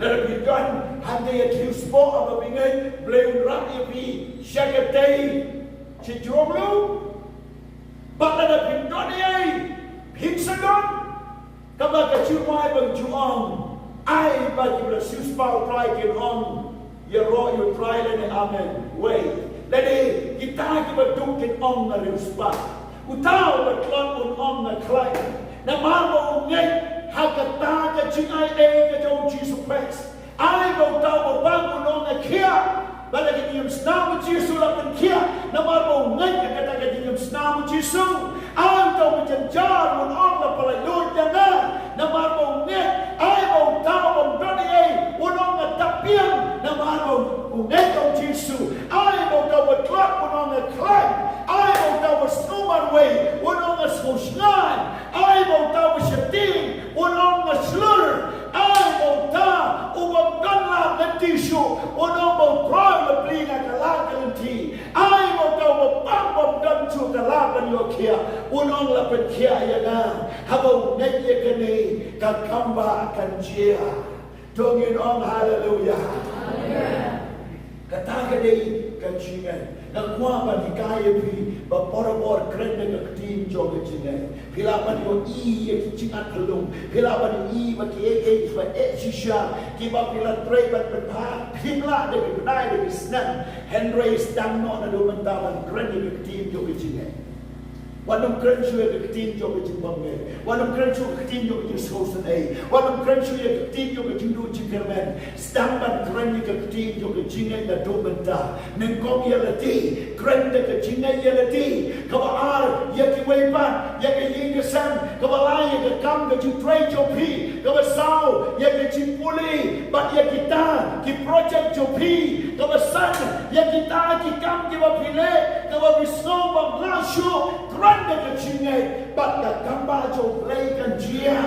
Lada phi don hangta ïa ka thliew spah, haba phi ngeit Blei un rah ïa phi sha katei, sha jrong lum. Bad lada phim don ei ei, phin sa don. Kaba ka jingrwai ba ju ong, ai ba ki ba la siewspah U Trai kin ong, ïaroh ïa U Trai lane amen. Wei, lane kita kiba duk kin ong, nga riewspah. Uta uba tlot un ong, nga khlaiñ. Namar ba u ngeit ha kata ka jingai ei ka jong U Jisu Khrist. Ai ba uta uba bang un ong, nga khiah. Bad la ka jingïamsnam U Jisu la pynkhiah, namar ba u ngeit ha kata ka jingïamsnam U Jisu. Ai uta uba jynjar un ong, la pynlait lut ïa nga, namar ba u ngeit. Ai ba uta uba ym don ei ei un ong, nga tap biang, namar ba u ngeit ha U Jisu. Ai ba uta uba tlot un ong, nga khlaiñ. Ai ba uta uba sngew marwei un ong, nga sngew shngaiñ. Ai ba uta uba sheptieng un ong, nga shlur. Ai ba uta uba ym don lad lynti shuh un ong, ba U Trai u la plie ïa nga ka lad ka lynti. Ai ba uta uba pang ba ym don shuh ka lad ban ïoh khiah un ong, la pynkhiah ïa nga. Haba u ngeit ïa kane, ka kambah kan jia. To ngin ong haleluya. Kata ka dei ka jingngeit. Nga kwah ban hikai ïa phi ba barabor kren da ka ktien jong ka jingngeit. Phi lah ban ïohi ïa ki jingat khyllung. Phi lah ban ïohi ba kiei kiei kiba eh shisha, kiba phi la trei ban pynbha, phim lah da ki bnai da ki snem. Hynrei sdang noh naduh mynta ban kren ïa ka ktien jong ka jingngeit. Wat nym kren shuh ïa ka ktien jong ka jingbymngeit. Wat nym kren shuh ka ktien jong ka jingsngewsynei. Wat nym kren shuh ïa ka ktien jong ka jingduh jingkyrmen. Sdang ban kren ïa ka ktien jong ka jingngeit naduh mynta. Nyngkong ïa lade, kren da ka jingngeit ïa lade. Kaba ar, ïa kiwei pat, ïa ka ïing ka sem. Kaba lai, ïa ka kam ka jingtrei jong phi. Kaba saw, ïa ka jingpule bad ïa kita ki projek jong phi. Kaba san, ïa kita ki kam kiba phi leh, kaba phi sngew bym lah shuh. Kren da ka jingngeit, bad ka kambah jong U Blei kan jia.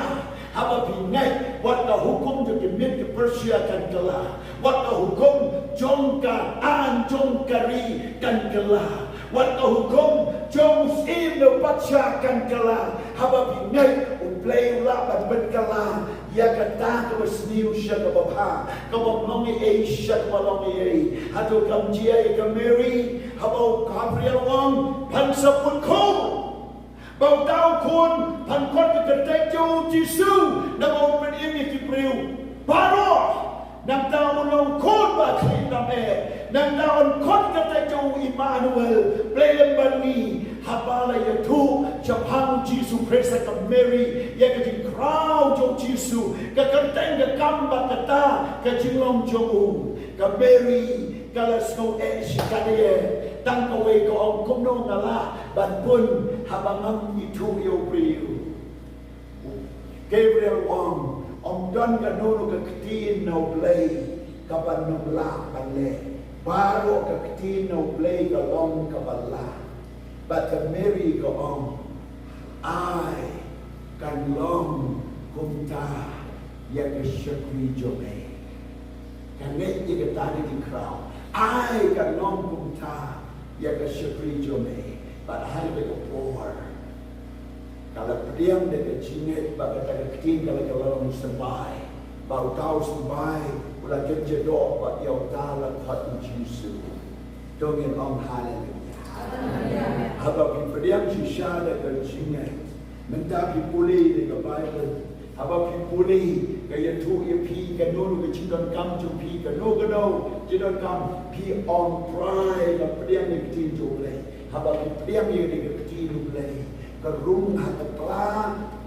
Haba phi ngeit, wat ka hukum jong ki Miet ki Persia kan kylla. Wat ka hukum jong ka aiñ jong ka ri kan kylla. Wat ka hukum jong u syiem ne u patsha kan kylla. Haba phi ngeit, U Blei u lah ban pynkylla ïa kata kaba sniew sha kaba bha, kaba ym long ei ei sha kaba long ei ei. Hato kam jia ïa ka Mary, haba u Gabriel u ong, phan sa pun khun? Ba uta u khun phan khot ka kyrteng jong U Jisu, naba un pynim ïa ki briew baroh. Nangta un long khun ba khlieh tam eh. Nangta un khot ka kyrteng jong U Immanuel, Blei lem bad ngi. Haba la ïathuh shaphang U Jisu Khrist ha ka Mary ïa ka jingkhraw jong U Jisu, ka kyrteng, ka kam bad kata ka jinglong jong u, ka Mary ka la sngew eh shikatdei. Tang kawei ka ong, kumno nga lah ban pun haba ngam ithuh ïa u briew? Gabriel u ong, ym don kano kano ka ktien na U Blei kaban ym lah ban leh. Baroh ka ktien na U Blei ka long kaba lah. Bad ka Mary ka ong, ai kan long kumta ïa ka shakri jong me. Ka ngeit ïa kata ka jingkhraw, ai kan long kumta ïa ka shakri jong me. Bad ha kata ka por ka la pdiang da ka jingngeit ba kata ka ktien ka la, ka la long symbai. Ba uta u symbai u la kynja doh, ba ïa uta la khot U Jisu. To ngin ong haleluya. Haba phi pdiang shisha da ka jingngeit, mynta phi pule ïa ka Baibl. Haba phi pule, ka ïathuh ïa phi kano kano ka jingdonkam jong phi, kano kano ka jingdonkam, phi ong Trai, nga pdiang ïa ka ktien jong U Blei. Haba phi pdiang ïa ka ktien U Blei, ka rung ha ka kla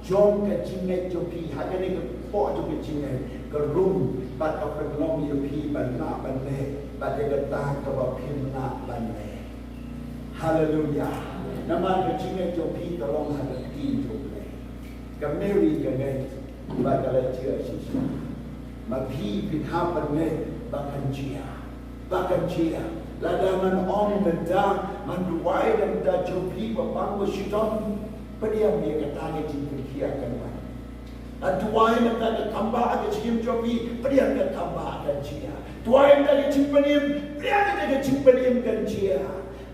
jong ka jingngeit jong phi, ha kane ka kpoh jong ka jingngeit, ka rung bad ka pynlong ïa phi ban lah ban leh bad ïa kata kaba phim lah ban leh. Haleluya. Namar ka jingngeit jong phi ka long ha ka ktien jong U Blei. Ka Mary ka ngeit bad ka la jia shisha. Ma phi phin hap ban ngeit ba kan jia. Ba kan jia. Lada ngan ong mynta, ngan duwai da ka bynta jong phi ba pang ba shitom, pdiang ïa kata ka jingpynkhiah kan wan. Ngan duwai mynta ka kam ba ka jingim jong phi, pdiang ka kam ba kan jia. Duwai mynta ka jingpynim, pdiang ïa ka jingpynim kan jia.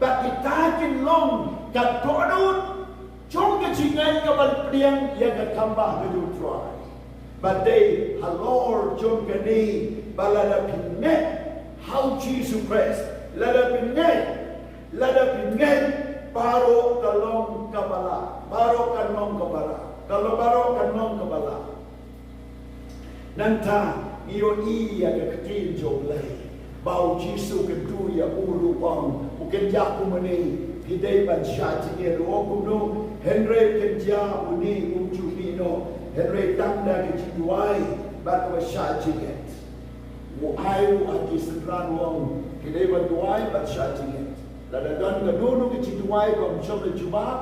Bad kita kin long ka dohnud jong ka jingngeit kaban pdiang ïa ka kam ba ka jong U Trai. Bad dei halor jong kane ba lada phi ngeit ha U Jisu Khrist, lada phi ngeit, lada phi ngeit, baroh ka long kaba lah, baroh ka long kaba lah, ka long, baroh ka long kaba lah. Nangta ngi ïohi ïa ka ktien jong U Blei ba U Jisu u kyntu ïa u ruh, u ong, u kynjah kumne, phi dei ban shah jingit. U ong kumno? Hynrei u kynjah une, um ju mih noh, hynrei tang da ka jingduwai bad kaba shah jingit. U ai ruh ha ki synran, u ong, phi dei ban duwai bad shah jingit. Lada don kano kano ka jingduwai bym shym la jubab,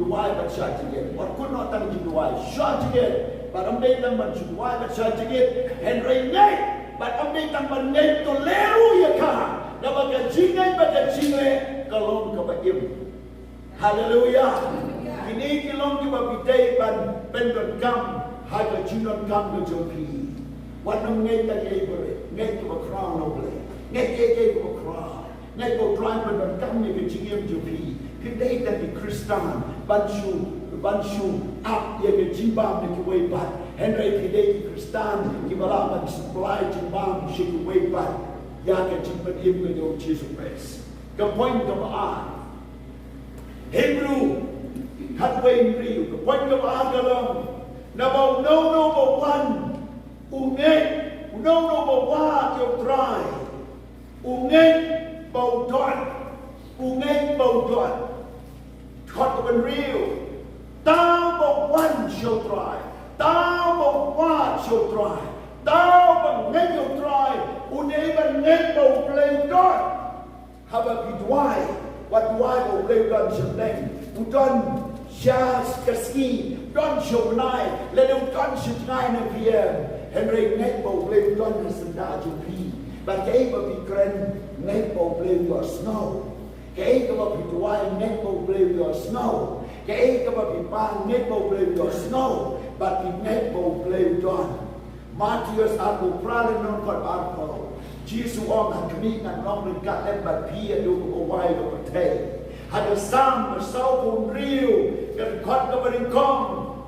duwai bad shah jingit. Wat kut noh tang jingduwai, shah jingit. Bad ym dei tang ban shu duwai bad shah jingit, hynrei ngeit. Bad ym dei tang ban ngeit, to leh ruh ïa ka. Naba ka jingngeit bad ka jingleh ka long kaba im. Haleluya. Kine ki long kiba phi dei ban pyndonkam ha ka jingdonkam ka jong phi. Wat nym ngeit tang ïa i barit, ngeit kiba khraw na U Blei. Ngeit ïa kiei kiei kiba khraw. Ngeit ba U Trai un pyndonkam ïa ka jingim jong phi. Phi dei tang ki Khristan ban shu, ban shu ap ïa ka jingbam na kiwei pat. Hynrei phi dei ki Khristan kiba lah ban supply jingbam sha kiwei pat ïa ka jingpynim ka jong U Jisu Khrist. Ka point kaba ar. Hebru khatwei hynriew, ka point kaba ar ka long, naba uno uno uba wan, u ngeit, uno uno uba wad ïa U Trai, u ngeit ba u don, u ngeit ba u don. Dkhot kaba hynriew, uta uba wan sha U Trai, uta uba wad sha U Trai, uta uba ngeit ïa U Trai, u dei ban ngeit ba U Blei u don. Haba phi duwai, wat duwai ba U Blei u don sha bneng, u don sha ka sngi, u don sha u bnai, lane u don sha jngai ne phi em. Hynrei ngeit ba U Blei u don ha syndah jong phi. Bad kaei ba phi kren, ngeit ba U Blei u ïohsngew. Kaei kaba phi duwai, ngeit ba U Blei u ïohsngew. Kaei kaba phi pan, ngeit ba U Blei u ïohsngew. Bad phi ngeit ba U Blei u don. Mathaios arphew phra, lynnong khatphra. U Jisu u ong, ha khmih ngan long ryngkat lem bad phi haduh ka wai ka pyrthei. Ha ka Salm sawphew hynriew, ka dkhot kaba nyngkong,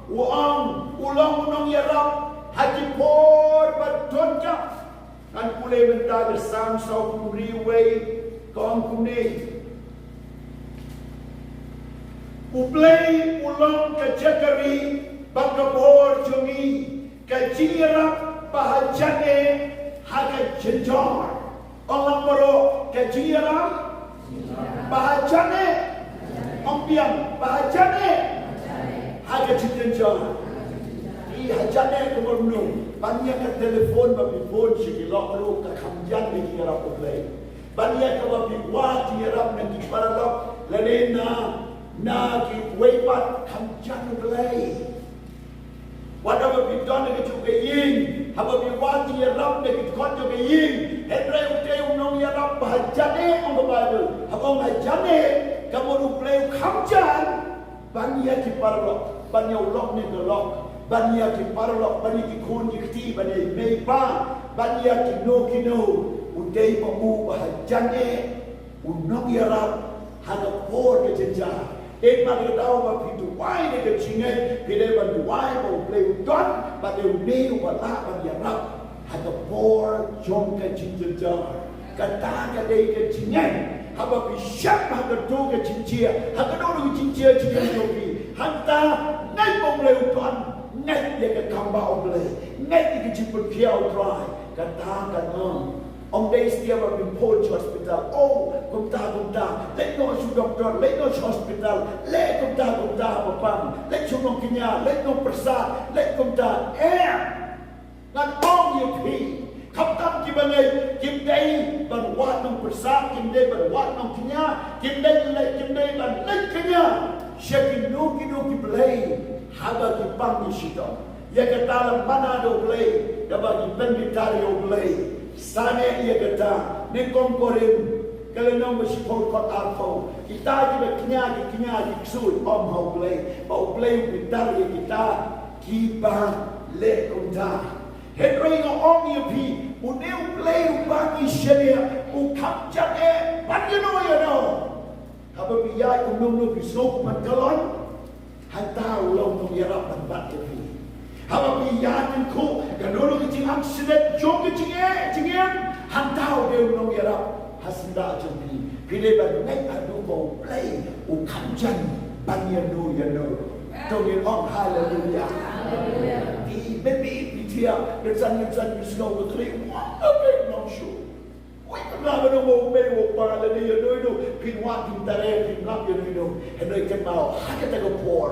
u ong, u long u nongïarap ha ki por ba donkam. Ngan pule mynta ka Salm sawphew hynriew wei, ka ong kumne. U Blei u long ka jaka ri bad ka bor jong ngi, ka jingïarap ba hajan eh ha ka jynjar. Ong lang baroh, ka jingïarap ba hajan eh. Ong biang, ba hajan eh ha ka jynjar. Ka hajan eh ka mut kumno? Ban ïa ka telephone ba phi phone sha ki lok ruh ka kham jan ïa ka jingïarap U Blei. Ban ïa kaba phi wad jingïarap na ki paralok lane na, na kiwei pat, kham jan U Blei. Wat haba phi don ha kajuh ka ïing, haba phi wad jingïarap na ki dkhot jong ka ïing, hynrei u dei u nongïarap ba hajan eh, ong ka Baibl. Haba ong hajan eh, ka mut U Blei u kham jan ban ïa ki paralok, ban ïa u lok ne ka lok, ban ïa ki paralok, ban ïa ki khun ki kti, ban ïa i mei i pa, ban ïa kino kino. U dei ma u ba hajan eh, u nongïarap ha ka por ka jynjar. Dei ma ka daw ba phi duwai da ka jingngeit, phi dei ban duwai ba U Blei u don, ba dei une uba lah ban ïarap ha ka por jong ka jingjynjar. Kata ka dei ka jingngeit. Haba phi shah ha kato ka jingjia, ha kano kano ka jingjia jingim jong phi, hangta ngeit ba U Blei u don, ngeit ïa ka kam ba U Blei, ngeit ïa ka jingpynkhia U Trai, kata kan ong. Ym dei satia ba phin phone sha hospital, oh, kumta kumta, leit noh sha doktor, leit noh sha hospital, leit kumta kumta ba pang, leit sha u nongkñia, leit nongpyrsad, leit kumta, eh. Ngan ong ïa phi, khamtam kiba ngeit, kim dei ban wad nongpyrsad, kim dei ban wad nongkñia, kim dei leit, kim dei ban leit kñia sha kino kino ki blei haba ki pang ki shitom. Ïa kata la mana da U Blei, kaba ki pynbitar ïa U Blei. Sangeh ïa kata, nyngkong Korinth, ka lynnong ba shiphew dkhot arphew. Kita kiba kñia, ki kñia, ki ksuid, ym ha U Blei. Ba U Blei u bitar ïa kita kiba leh kumta. Hynrei nga ong ïa phi, une U Blei uba ngi shaniah, u kham jan eh ban ïano ïano. Haba phi ïaid kumno kumno phi sngew kumno ka long, hangta u long nongïarap ban bat ïa phi. Haba phi ïaid kumno, kano kano ka jingaksident jong ka jingeh jingem, hangta u dei u nongïarap ha syndah jong phi. Phi dei ban ngeit haduh ba U Blei u kham jan ban ïano ïano. To ngin ong haleluya. Phi, maybe phi thiah, kynsan kynsan phi sngew ka khlieh, wat ka phi nong shu. Ui, ka ba nong, u mei u pa lane ïano ïano, phin wad phin tare, phin lap ïano ïano. Hynrei kynmaw, ha kata ka por,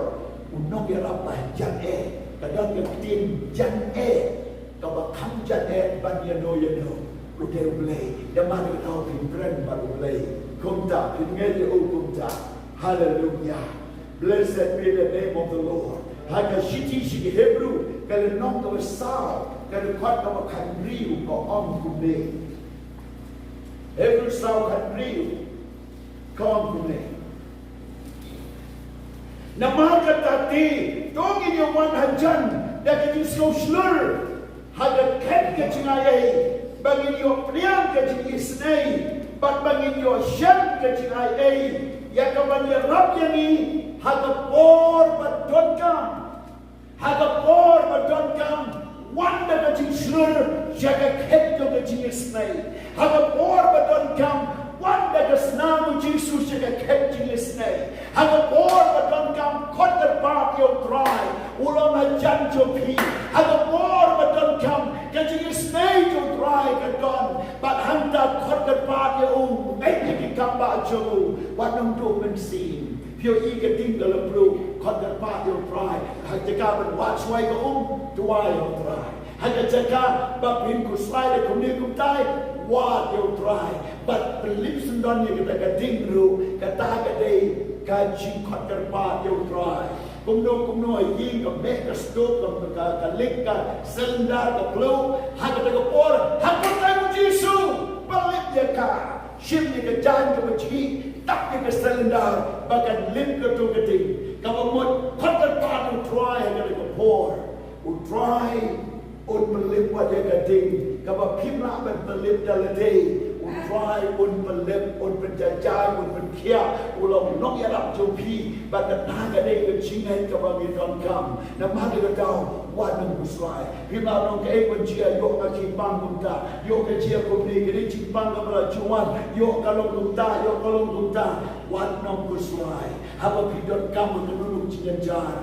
u nongïarap ba jan eh, ka don ka ktien jan eh, kaba kham jan eh ban ïano ïano. U dei U Blei, namar kata phin kren bad U Blei kumta, phin ngeit ïa u kumta. Haleluya. Blessed be the name of the Lord. Ha ka shithi sha ki Hebru, ka lynnong kaba saw, ka dkhot kaba khathynriew ka ong kumne. Hebru saw khathynriew ka ong kumne. Namar kata te, to ngin ïa wan hajan da ka jingsngew shlur ha ka khet ka jingaiei, ba ngin ïoh pdiang ka jingisynei, bad ba ngin ïoh shem ka jingaiei ïa ka ban ïarap ïa ngi ha ka por ba donkam. Ha ka por ba donkam, wan da ka jingshlur sha ka khet jong ka jingisynei. Ha ka por ba donkam, wan da ka snam U Jisu sha ka khet jingisynei. Ha ka por ba donkam, khot kyrpad ïa U Trai, u long hajan jong phi. Ha ka por ba donkam, ka jingisynei jong U Trai ka don. Bad hangta khot kyrpad ïa u, ngeit ïa ki kam ba jong u, wat nang duh mynsiem. Phi ïohi ka ding ka la pluh, khot kyrpad ïa U Trai. Ha ka jaka ban wad shuwa ïa ka um, duwai ïa U Trai. Ha ka jaka ba phin khuslai da kumne kumtai, wad ïa U Trai. Bad pynlip syndon ïa kata ka ding ruh, kata ka dei ka jingkhot kyrpad ïa U Trai. Kumno kumno ha ïing, ka meh ka sduk, ka, ka, ka lik, ka cylinder ka pluh, ha kata ka por, ha ka kyrteng U Jisu, pynlip ïa ka. Shim ïa ka jaiñ kaba jhieh, tap ïa ka cylinder, ba kan lip kato ka ding. Kaba mut, khot kyrpad ïa U Trai ha kane ka por. U Trai un pynlip wat ïa ka ding kaba phim lah ban pynlip da lade. U Trai un pynlip, un pynjah jaiñ, un pynkhiah. U long nongïarap jong phi. Bad kata ka dei ka jingngeit kaba ngi donkam. Namar kata, wat nang khuslai. Phim lah ban ong kaei ban jia, ïoh ka jingpang kumta, ïoh ka jia kumne, ka dei jingpang kaba la ju wan, ïoh ka long kumta, ïoh ka long kumta. Wat nang khuslai. Haba phi donkam ha kano kano ka jingïajar,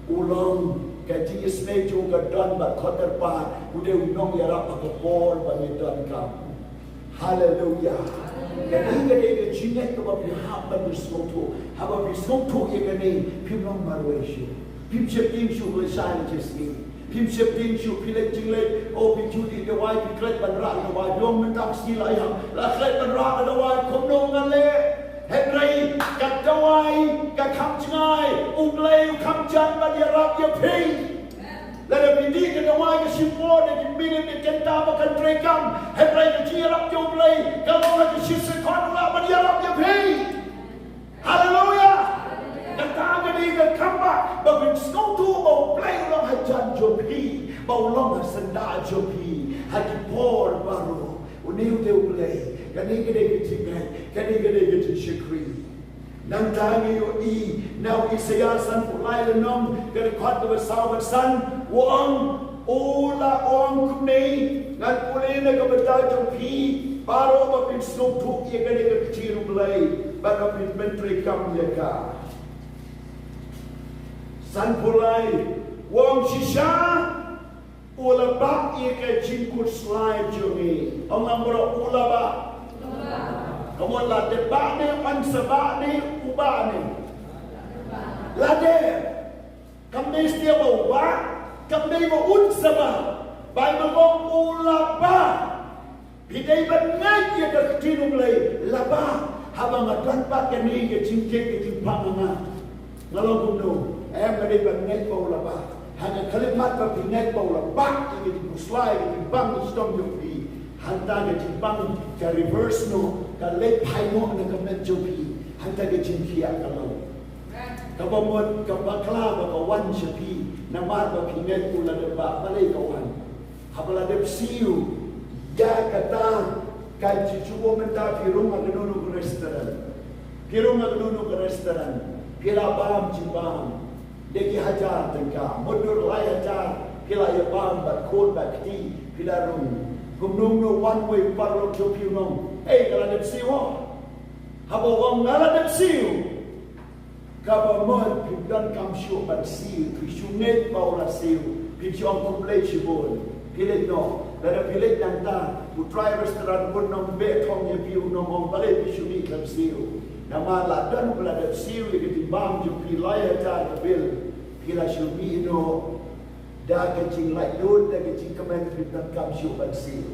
u long, ka jingisynei jong u ka don bad khot kyrpad, u dei u nongïarap ha ka por ba ngi donkam. Haleluya. Kane ka dei ka jingngeit kaba phi hap ban sngewthuh. Haba phi sngewthuh ïa kane, phim long marwei shuh. Phim sheptieng shuh lashai lashisngi. Phim sheptieng shuh, phi leit jingleit, oh, phi ju dih dawai, phi klet ban rah dawai. Ïoh mynta ka sngi la ïam, la klet ban rah dawai, kumno ngan leh? Hynrei ka dawai ka kham jngai, U Blei u kham jan ban ïarap ïa phi. Lada phi dih ka dawai ka shim bor, da ki minit, da ki kynta ba kan trei kam, hynrei ka jingïarap jong U Blei ka long ha ka shi sekon, u lah ban ïarap ïa phi. Haleluya. Kata ka dei ka kam ba, ba phin sngewthuh ba U Blei u long hajan jong phi, ba u long ha syndah jong phi ha ki por baroh. Une u dei U Blei. Kane ka dei ka jingngeit, kane ka dei ka jingshakri. Nangta ngi ïohi na u Isaïah sanphew lai lynnong, ka dkhot kaba saw bad san, u ong, u la ong kumne, ngan pule na ka bynta jong phi, Baroh ba phin sngewthuh ïa kane ka ktien U Blei bad ba phin pyntreikam ïa ka. Sanphew lai, u ong shisha u la bah ïa ka jingkhuslai jong ngi. Ong lang baroh, u la bah. Ka mut la dep bah ne, yn sa bah ne, u bah ne. La dep. Kam dei satia ba u bah, kam dei ba un sa bah. Baibl ka ong u la bah. Phi dei ban ngeit ïa ka ktien U Blei, la bah. Haba nga don pat kane ka jingkit ka jingpang ha nga, nga long kumno? Em, nga dei ban ngeit ba u la bah. Ha ka khyllipmat ba phi ngeit ba u la bah ïa ka jingkhuslai, ka jingpang, ka shitom jong phi, hangta ka jingpang ka reverse noh, ka leit phai noh na ka met jong phi. Hangta ka jingkhiah ka long. Kaba mut ka bakla ba ka wan sha phi namar ba phi ngeit u la dep bah, balei ka wan? Haba la dep siew, ïa kata ka jingsiew. Mynta phi rung ha kano kano ka restaurant, phi rung ha kano kano ka restaurant, phi la bam jingbam da ki hajar tyngka, mutdur lai hajar, phi la ïa bam bad khun bad kti, phi la rung. Kumno kumno wan wei u paralok jong phi u ong, "Ei, ka la dep siew." Haba u ong nga la dep siew, kaba mut phim donkam shuh ban siew, phi shu ngeit ba u la siew, phi shu ong khublei shibun, phi leit noh. Lada phi leit nangta, u trai restaurant un ym beh thong ïa phi, un ym ong balei phi shu mih khlem siew. Namar la don ba la dep siew ïa ka jingbam jong phi, lai hajar ka bill, phi la shu mih noh. Da ka jinglaitluid, da ka jingkmen, phim donkam shuh ban siew.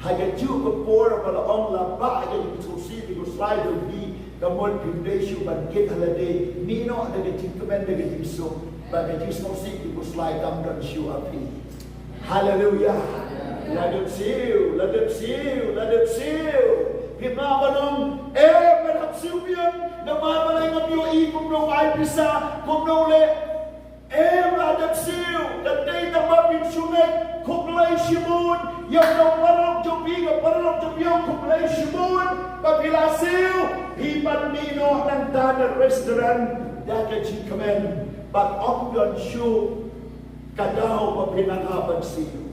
Ha kajuh ka por ba la ong la bah ïa ka jingsngewsih jingkhuslai jong phi, ka mut phim dei shuh ban kit ha lade. Mih noh da ka jingkmen, da ka jingsuk, ba ka jingsngewsih jingkhuslai kam don shuh ha phi. Haleluia. La dep siew, la dep siew, la dep siew. Phim lah ban ong, eh, ban hap siew biang, namar balei, ngam ïohi kumno u ai pisa, kumno u leh. Em, la dep siew, ka dei tang ba phin shu ngeit. Khublei shibun ïa u paralok jong phi, ka paralok jong phi, khublei shibun ba phi la siew. Phi pan mih noh nangta na restaurant da ka jingkmen, bad ym don shuh ka daw ba phin nang hap ban siew.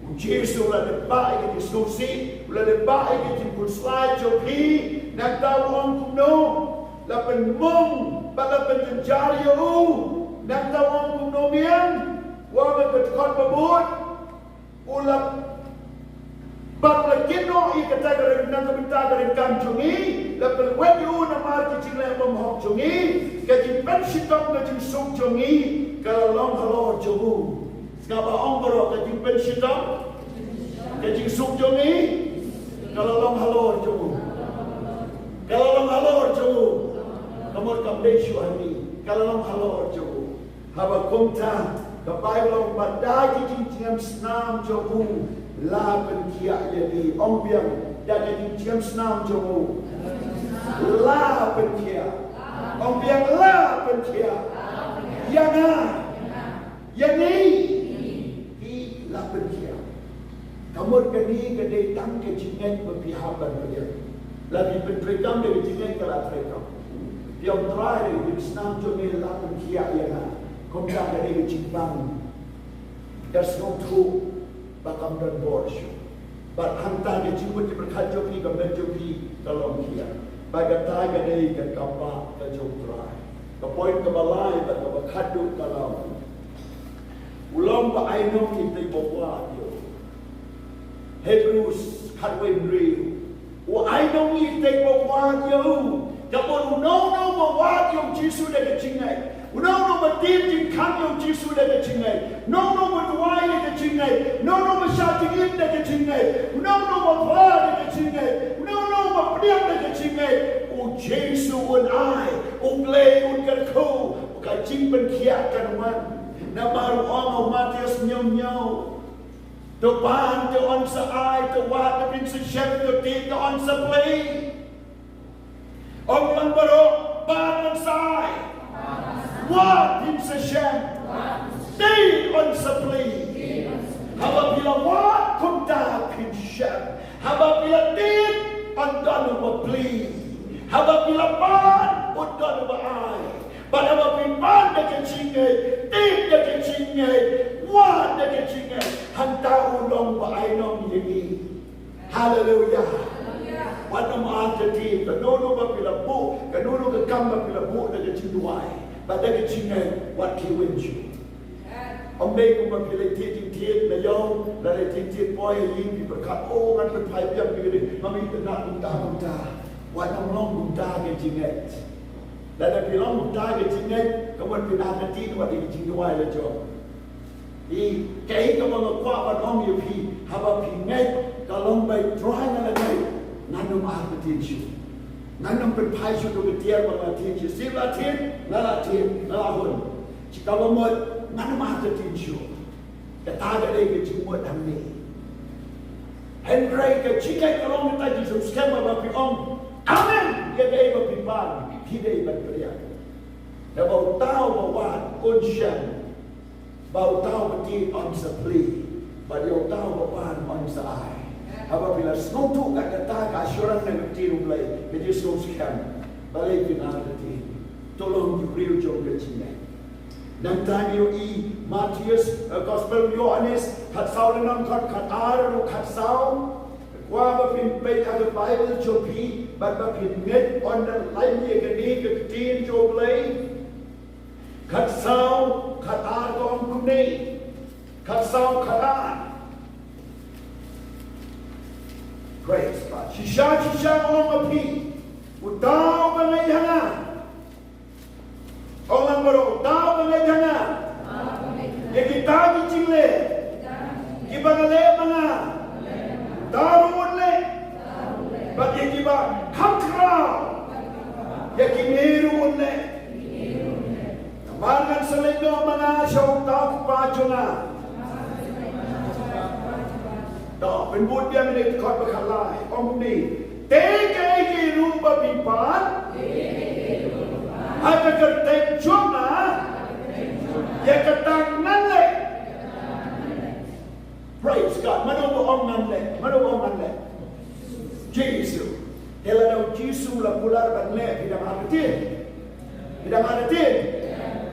U Jisu u la dep bah ïa ka jingsngewsih, u la dep bah ïa ka jingkhuslai jong phi. Nangta u ong kumno? La pynmong bad la pynjynjar ïa u. Nangta u ong kumno biang? U ong ha ka dkhot ba bud, u la, bad u la kit noh ïa kata ka ryngkang, ka bynta ka ryngkang jong ngi, la pynwit ïa u namar ki jingleh bymhok jong ngi. Ka jingpynshitom, ka jingsuk jong ngi ka la long halor jong u. Sngap, ba ong baroh, ka jingpynshitom, ka jingsuk jong ngi ka la long halor jong u. Ka la long halor jong u. Ka mut kam dei shuh ha ngi, ka la long halor jong u. Haba kumta, ka Baibl ong ba da ki jingjngem snam jong u la pynkhiah ïa ngi. Ong biang, da ki jingjngem snam jong u la pynkhiah. Ong biang, la pynkhiah ïa nga. Ïa ngi, phi la pynkhiah. Ka mut kane ka dei tang ka jingngeit ba phi hap ban pdiang. La phi pyntreikam da ka jingngeit, ka la treikam. Phi ong Trai, da ka jingsnam jong me la pynkhiah ïa nga. Kumta ka dei ka jingpang ka sngewthuh ba kam don bor shuh. Bad hangta ka jingmut jingpyrkhat jong phi, ka met jong phi ka long khiah. Bad kata ka dei ka kambah ka jong U Trai. Ka point kaba lai bad kaba khatduh ka long, u long ba ainong ïa itei ba wad ïa u. Hebrews khatwei hynriew. U ainong ïa itei ba wad ïa u. Ka mut uno uno ba wad ïa u Jisu da ka jingngeit, uno uno ba tied jingkhang ïa u Jisu da ka jingngeit, uno uno ba duwai da ka jingngeit, uno uno ba shah jingim da ka jingngeit, uno uno ba phla da ka jingngeit, uno uno ba pdiang da ka jingngeit, u Jisu un ai, U Blei un kyrkhu, ka jingpynkhiah kan wan. Namar u ong ha u Mathaios hynñiew hynñiew, to pan, to yn sa ai, to wad, to phin sa shem, to tied, to yn sa plie. Ong lang baroh, pan, yn sa ai, wad, phin sa shem, tied, yn sa plie. Haba phi la wad kumta phin shem. Haba phi la tied, yn don uba plie. Haba phi la pan, un don uba ai. Bad haba phi pan da ka jingngeit, tied da ka jingngeit, wad da ka jingngeit, hangta u long ba ainong ïa ngi. Haleluia. Wat nym artatien, kano kano ba phi la buh, kano kano ka kam ba phi la buh da ka jingduwai bad da ka jingngeit, wat khie win shuh. Ym dei kumba phi leit thied jingthied na ïew, lada leit thied thied poi ha ïing phi pyrkhat, oh, ngan pynphai biang phi ka dei, ma phi, tang kumta kumta. Wat nym long kumta ka jingngeit. Lada phi long kumta ka jingngeit, ka mut phin artatien wat ïa ka jingduwai la jong. Ïa kaei kaba nga kwah ban ong ïa phi, haba phi ngeit, ka long ba U Trai, nga la ngeit, ngan nym artatien shuh. Ngan nym pynphai shuh da ka tiar ba nga la thied, shisien la thied, nga la thied, nga la hun. Shi kaba mut, ngan nym artatien shuh. Kata ka dei ka jingmut hangne. Hynrei ka jingngeit ka long kata, jingsngewskhem ba phi ong amen ïa kaei ba phi pan, phi dei ban pdiang. Naba uta uba wad un shem, bad uta uba tied un sa plie, bad ïa uta uba pan un sa ai. Haba phi la sngewthuh kat kata ka assurance na ka ktien U Blei, ka jingsngewskhem, balei phin artatien? To long ki briew jong ka jingngeit. Nangta ngi ïohi Mathaios, eh, Gospel Ïohannes, khatsaw lynnong, khat, khatar haduh khatsaw. Kwah ba phin peit ha ka Baibl jong phi bad ba phin ngeit, underline ïa kane ka ktien jong U Blei. Khatsaw khatar ka ong kumne. Khatsaw khatar. Praise God. Shisha shisha nga ong ha phi, uta uba ngeit ha nga, ong lang baroh, uta uba ngeit ha nga, ïa kita ki jingleh kiba nga leh ma nga, uta ruh un leh. Bad ïa kiba kham khraw, ïa kine ruh un leh. Namar ngan sa leit noh ma nga sha uta U Kpa jong nga. To pynbud biang ïa kane ka dkhot ba khatlai, ong kumne. Te kaei kaei ruh ba phi pan ha ka kyrteng jong nga, ïa kata ngan leh. Praise God. Mano ba ong ngan leh? Mano ba ong ngan leh? Jisu. Te lada u Jisu u la kular ban leh, phi dang artatien? Phi dang artatien?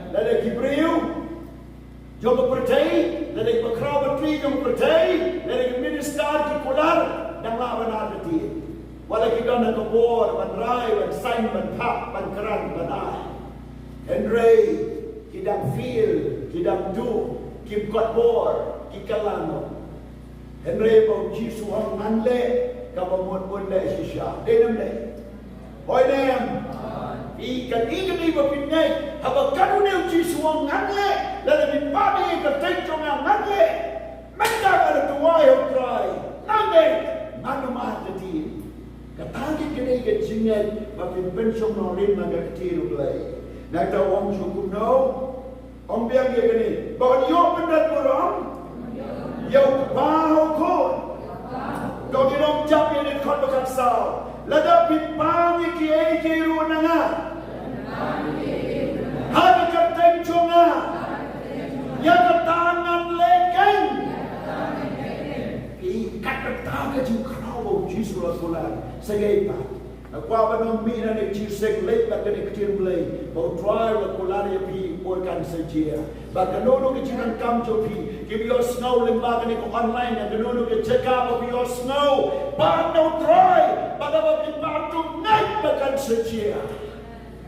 Lada ki briew jong ka pyrthei, lada ki bakhraw batri jong ka pyrthei, lada ki minister ki kular, dang lah ban artatien. Wat la ki don ha ka bor ban rai, ban sign, ban phah, ban kren, ban ai. Hynrei ki dang fail, ki dang duh, kim kot bor, ki kylla noh. Hynrei ba u Jisu u ong ngan leh, kaba mut un leh shisha. Dei ne ym dei? Hooid ne em? Phi, kane ka dei ba phin ngeit, haba katne u Jisu u ong ngan leh, lada phi pan ïa ka kyrteng jong nga ngan leh. Mynta nga la duwai ha u Trai, ngan leh, ngan nym artatien. Kata ka dei ka jingngeit ba phin pynshong nongrim na ka ktien U Blei. Nangta u ong shuh kumno? Ong biang ïa kane, ba un ïoh pyndonburom ïa u Kpa ha u Khun. To ngin ym jam ïa kane ka dkhot ba khatsaw. Lada phi pan ïa kiei kiei ruh na nga ha ka kyrteng jong nga, ïa kata ngan leh keiñ. Ïa kata ka jingkhraw ba u Jisu u la kular. Sa ïa kata nga kwah ban ong, mih na kane ka jingseng, leit bad kane ka ktien Blei ba u Trai u la kular ïa phi, por kan sa jia. Bad kano kano ka jingdonkam jong phi, kim ïohsngew lyngba kane ka online, ïa kano kano ka jaka ba phi ïohsngew, pan na u Trai, bad haba phi pan to ngeit ba kan sa jia.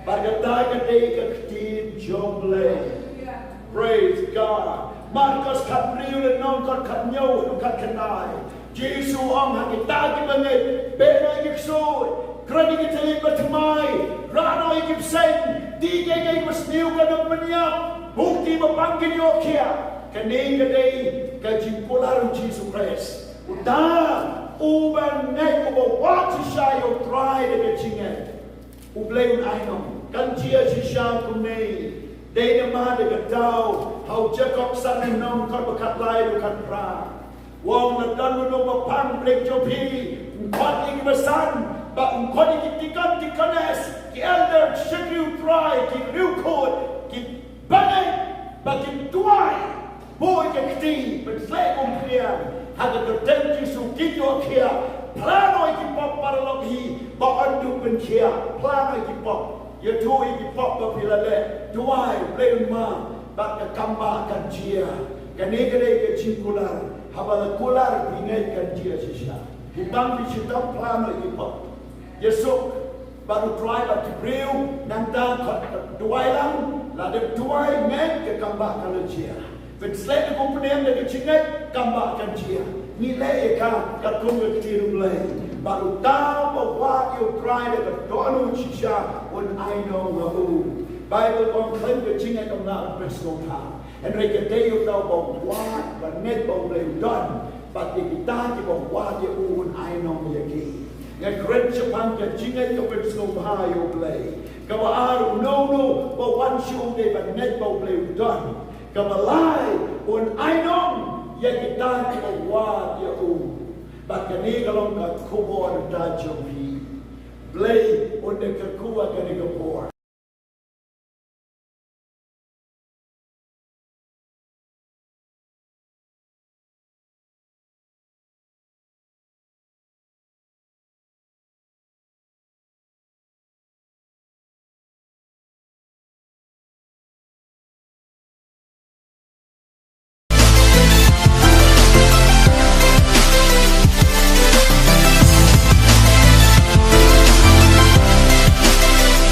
Bad kata ka dei ka ktien jong U Blei. Praise God. Markos khathynriew lynnong khathynñiew haduh khatkhyndai. Jisu u ong ha kita kiba ngeit, beh noh ïa ki ksuid, kren ïa ki thylliej bathymmai, rah noh ïa ki bseiñ, dih kiei kiei kiba sniew kan ym pynïap, buh ki ba pang kin ïoh khiah. Kane ka dei ka jingkular u Jisu Khrist. Uta uba ngeit, uba wad shisha ïa u Trai da ka jingngeit, U Blei un ai noh. Kan jia shisha kumne. Dei namar da ka daw ha u Jakob san lynnong khat ba khatlai haduh khatphra. U ong, la don uno uba pang, blei jong phi, un khot ïa kiba san, bad un khot ïa ki deacon, deaconess, ki elder, shakri U Trai, ki riewkhuid, ki bangeit, bad ki duwai. Buh ïa ka kti, pynshlei kum pdiang ha ka kyrteng Jisu, kin ïoh khiah. Phla noh ïa ki pop paralok hi ba yn duh pynkhiah. Phla noh ïa ki pop. Ïathuh ïa ki pop ba phi la leh. Duwai, Blei un map, bad ka kam bah kan jia. Kane ka dei ka jingkular. Haba la kular, phi ngeit kan jia shisha. Phi tang, phi shitom, phla noh ïa ki pop. Ïasuk bad U Trai bad ki briew, nangta khot duwai lang, la dep duwai ngeit ka kam ba kan jia. Pynsleh da ka pyrthei da ka jingngeit, kam ba kan jia. Ngi leh ïa ka katkum ka ktien U Blei. Bad uta uba wad ïa U Trai da ka dohnud shisha un ainong ha u. Baibl ka ong khlem ka jingngeit kam lah ban pynsngewbha. Hynrei ka dei uta uba wad, ba ngeit ba U Blei u don, bad ïa kita kiba wad ïa u un ainong ïa ki. Nga kren shaphang ka jingngeit ka pynsngewbha ïa U Blei. Kaba ar, uno uno ba wan sha u dei ban ngeit ba U Blei u don. Kaba lai, un ainong ïa kita kiba wad ïa u. Bad kane ka long ka khubor da jong phi. Blei un da kyrkhu ïa kane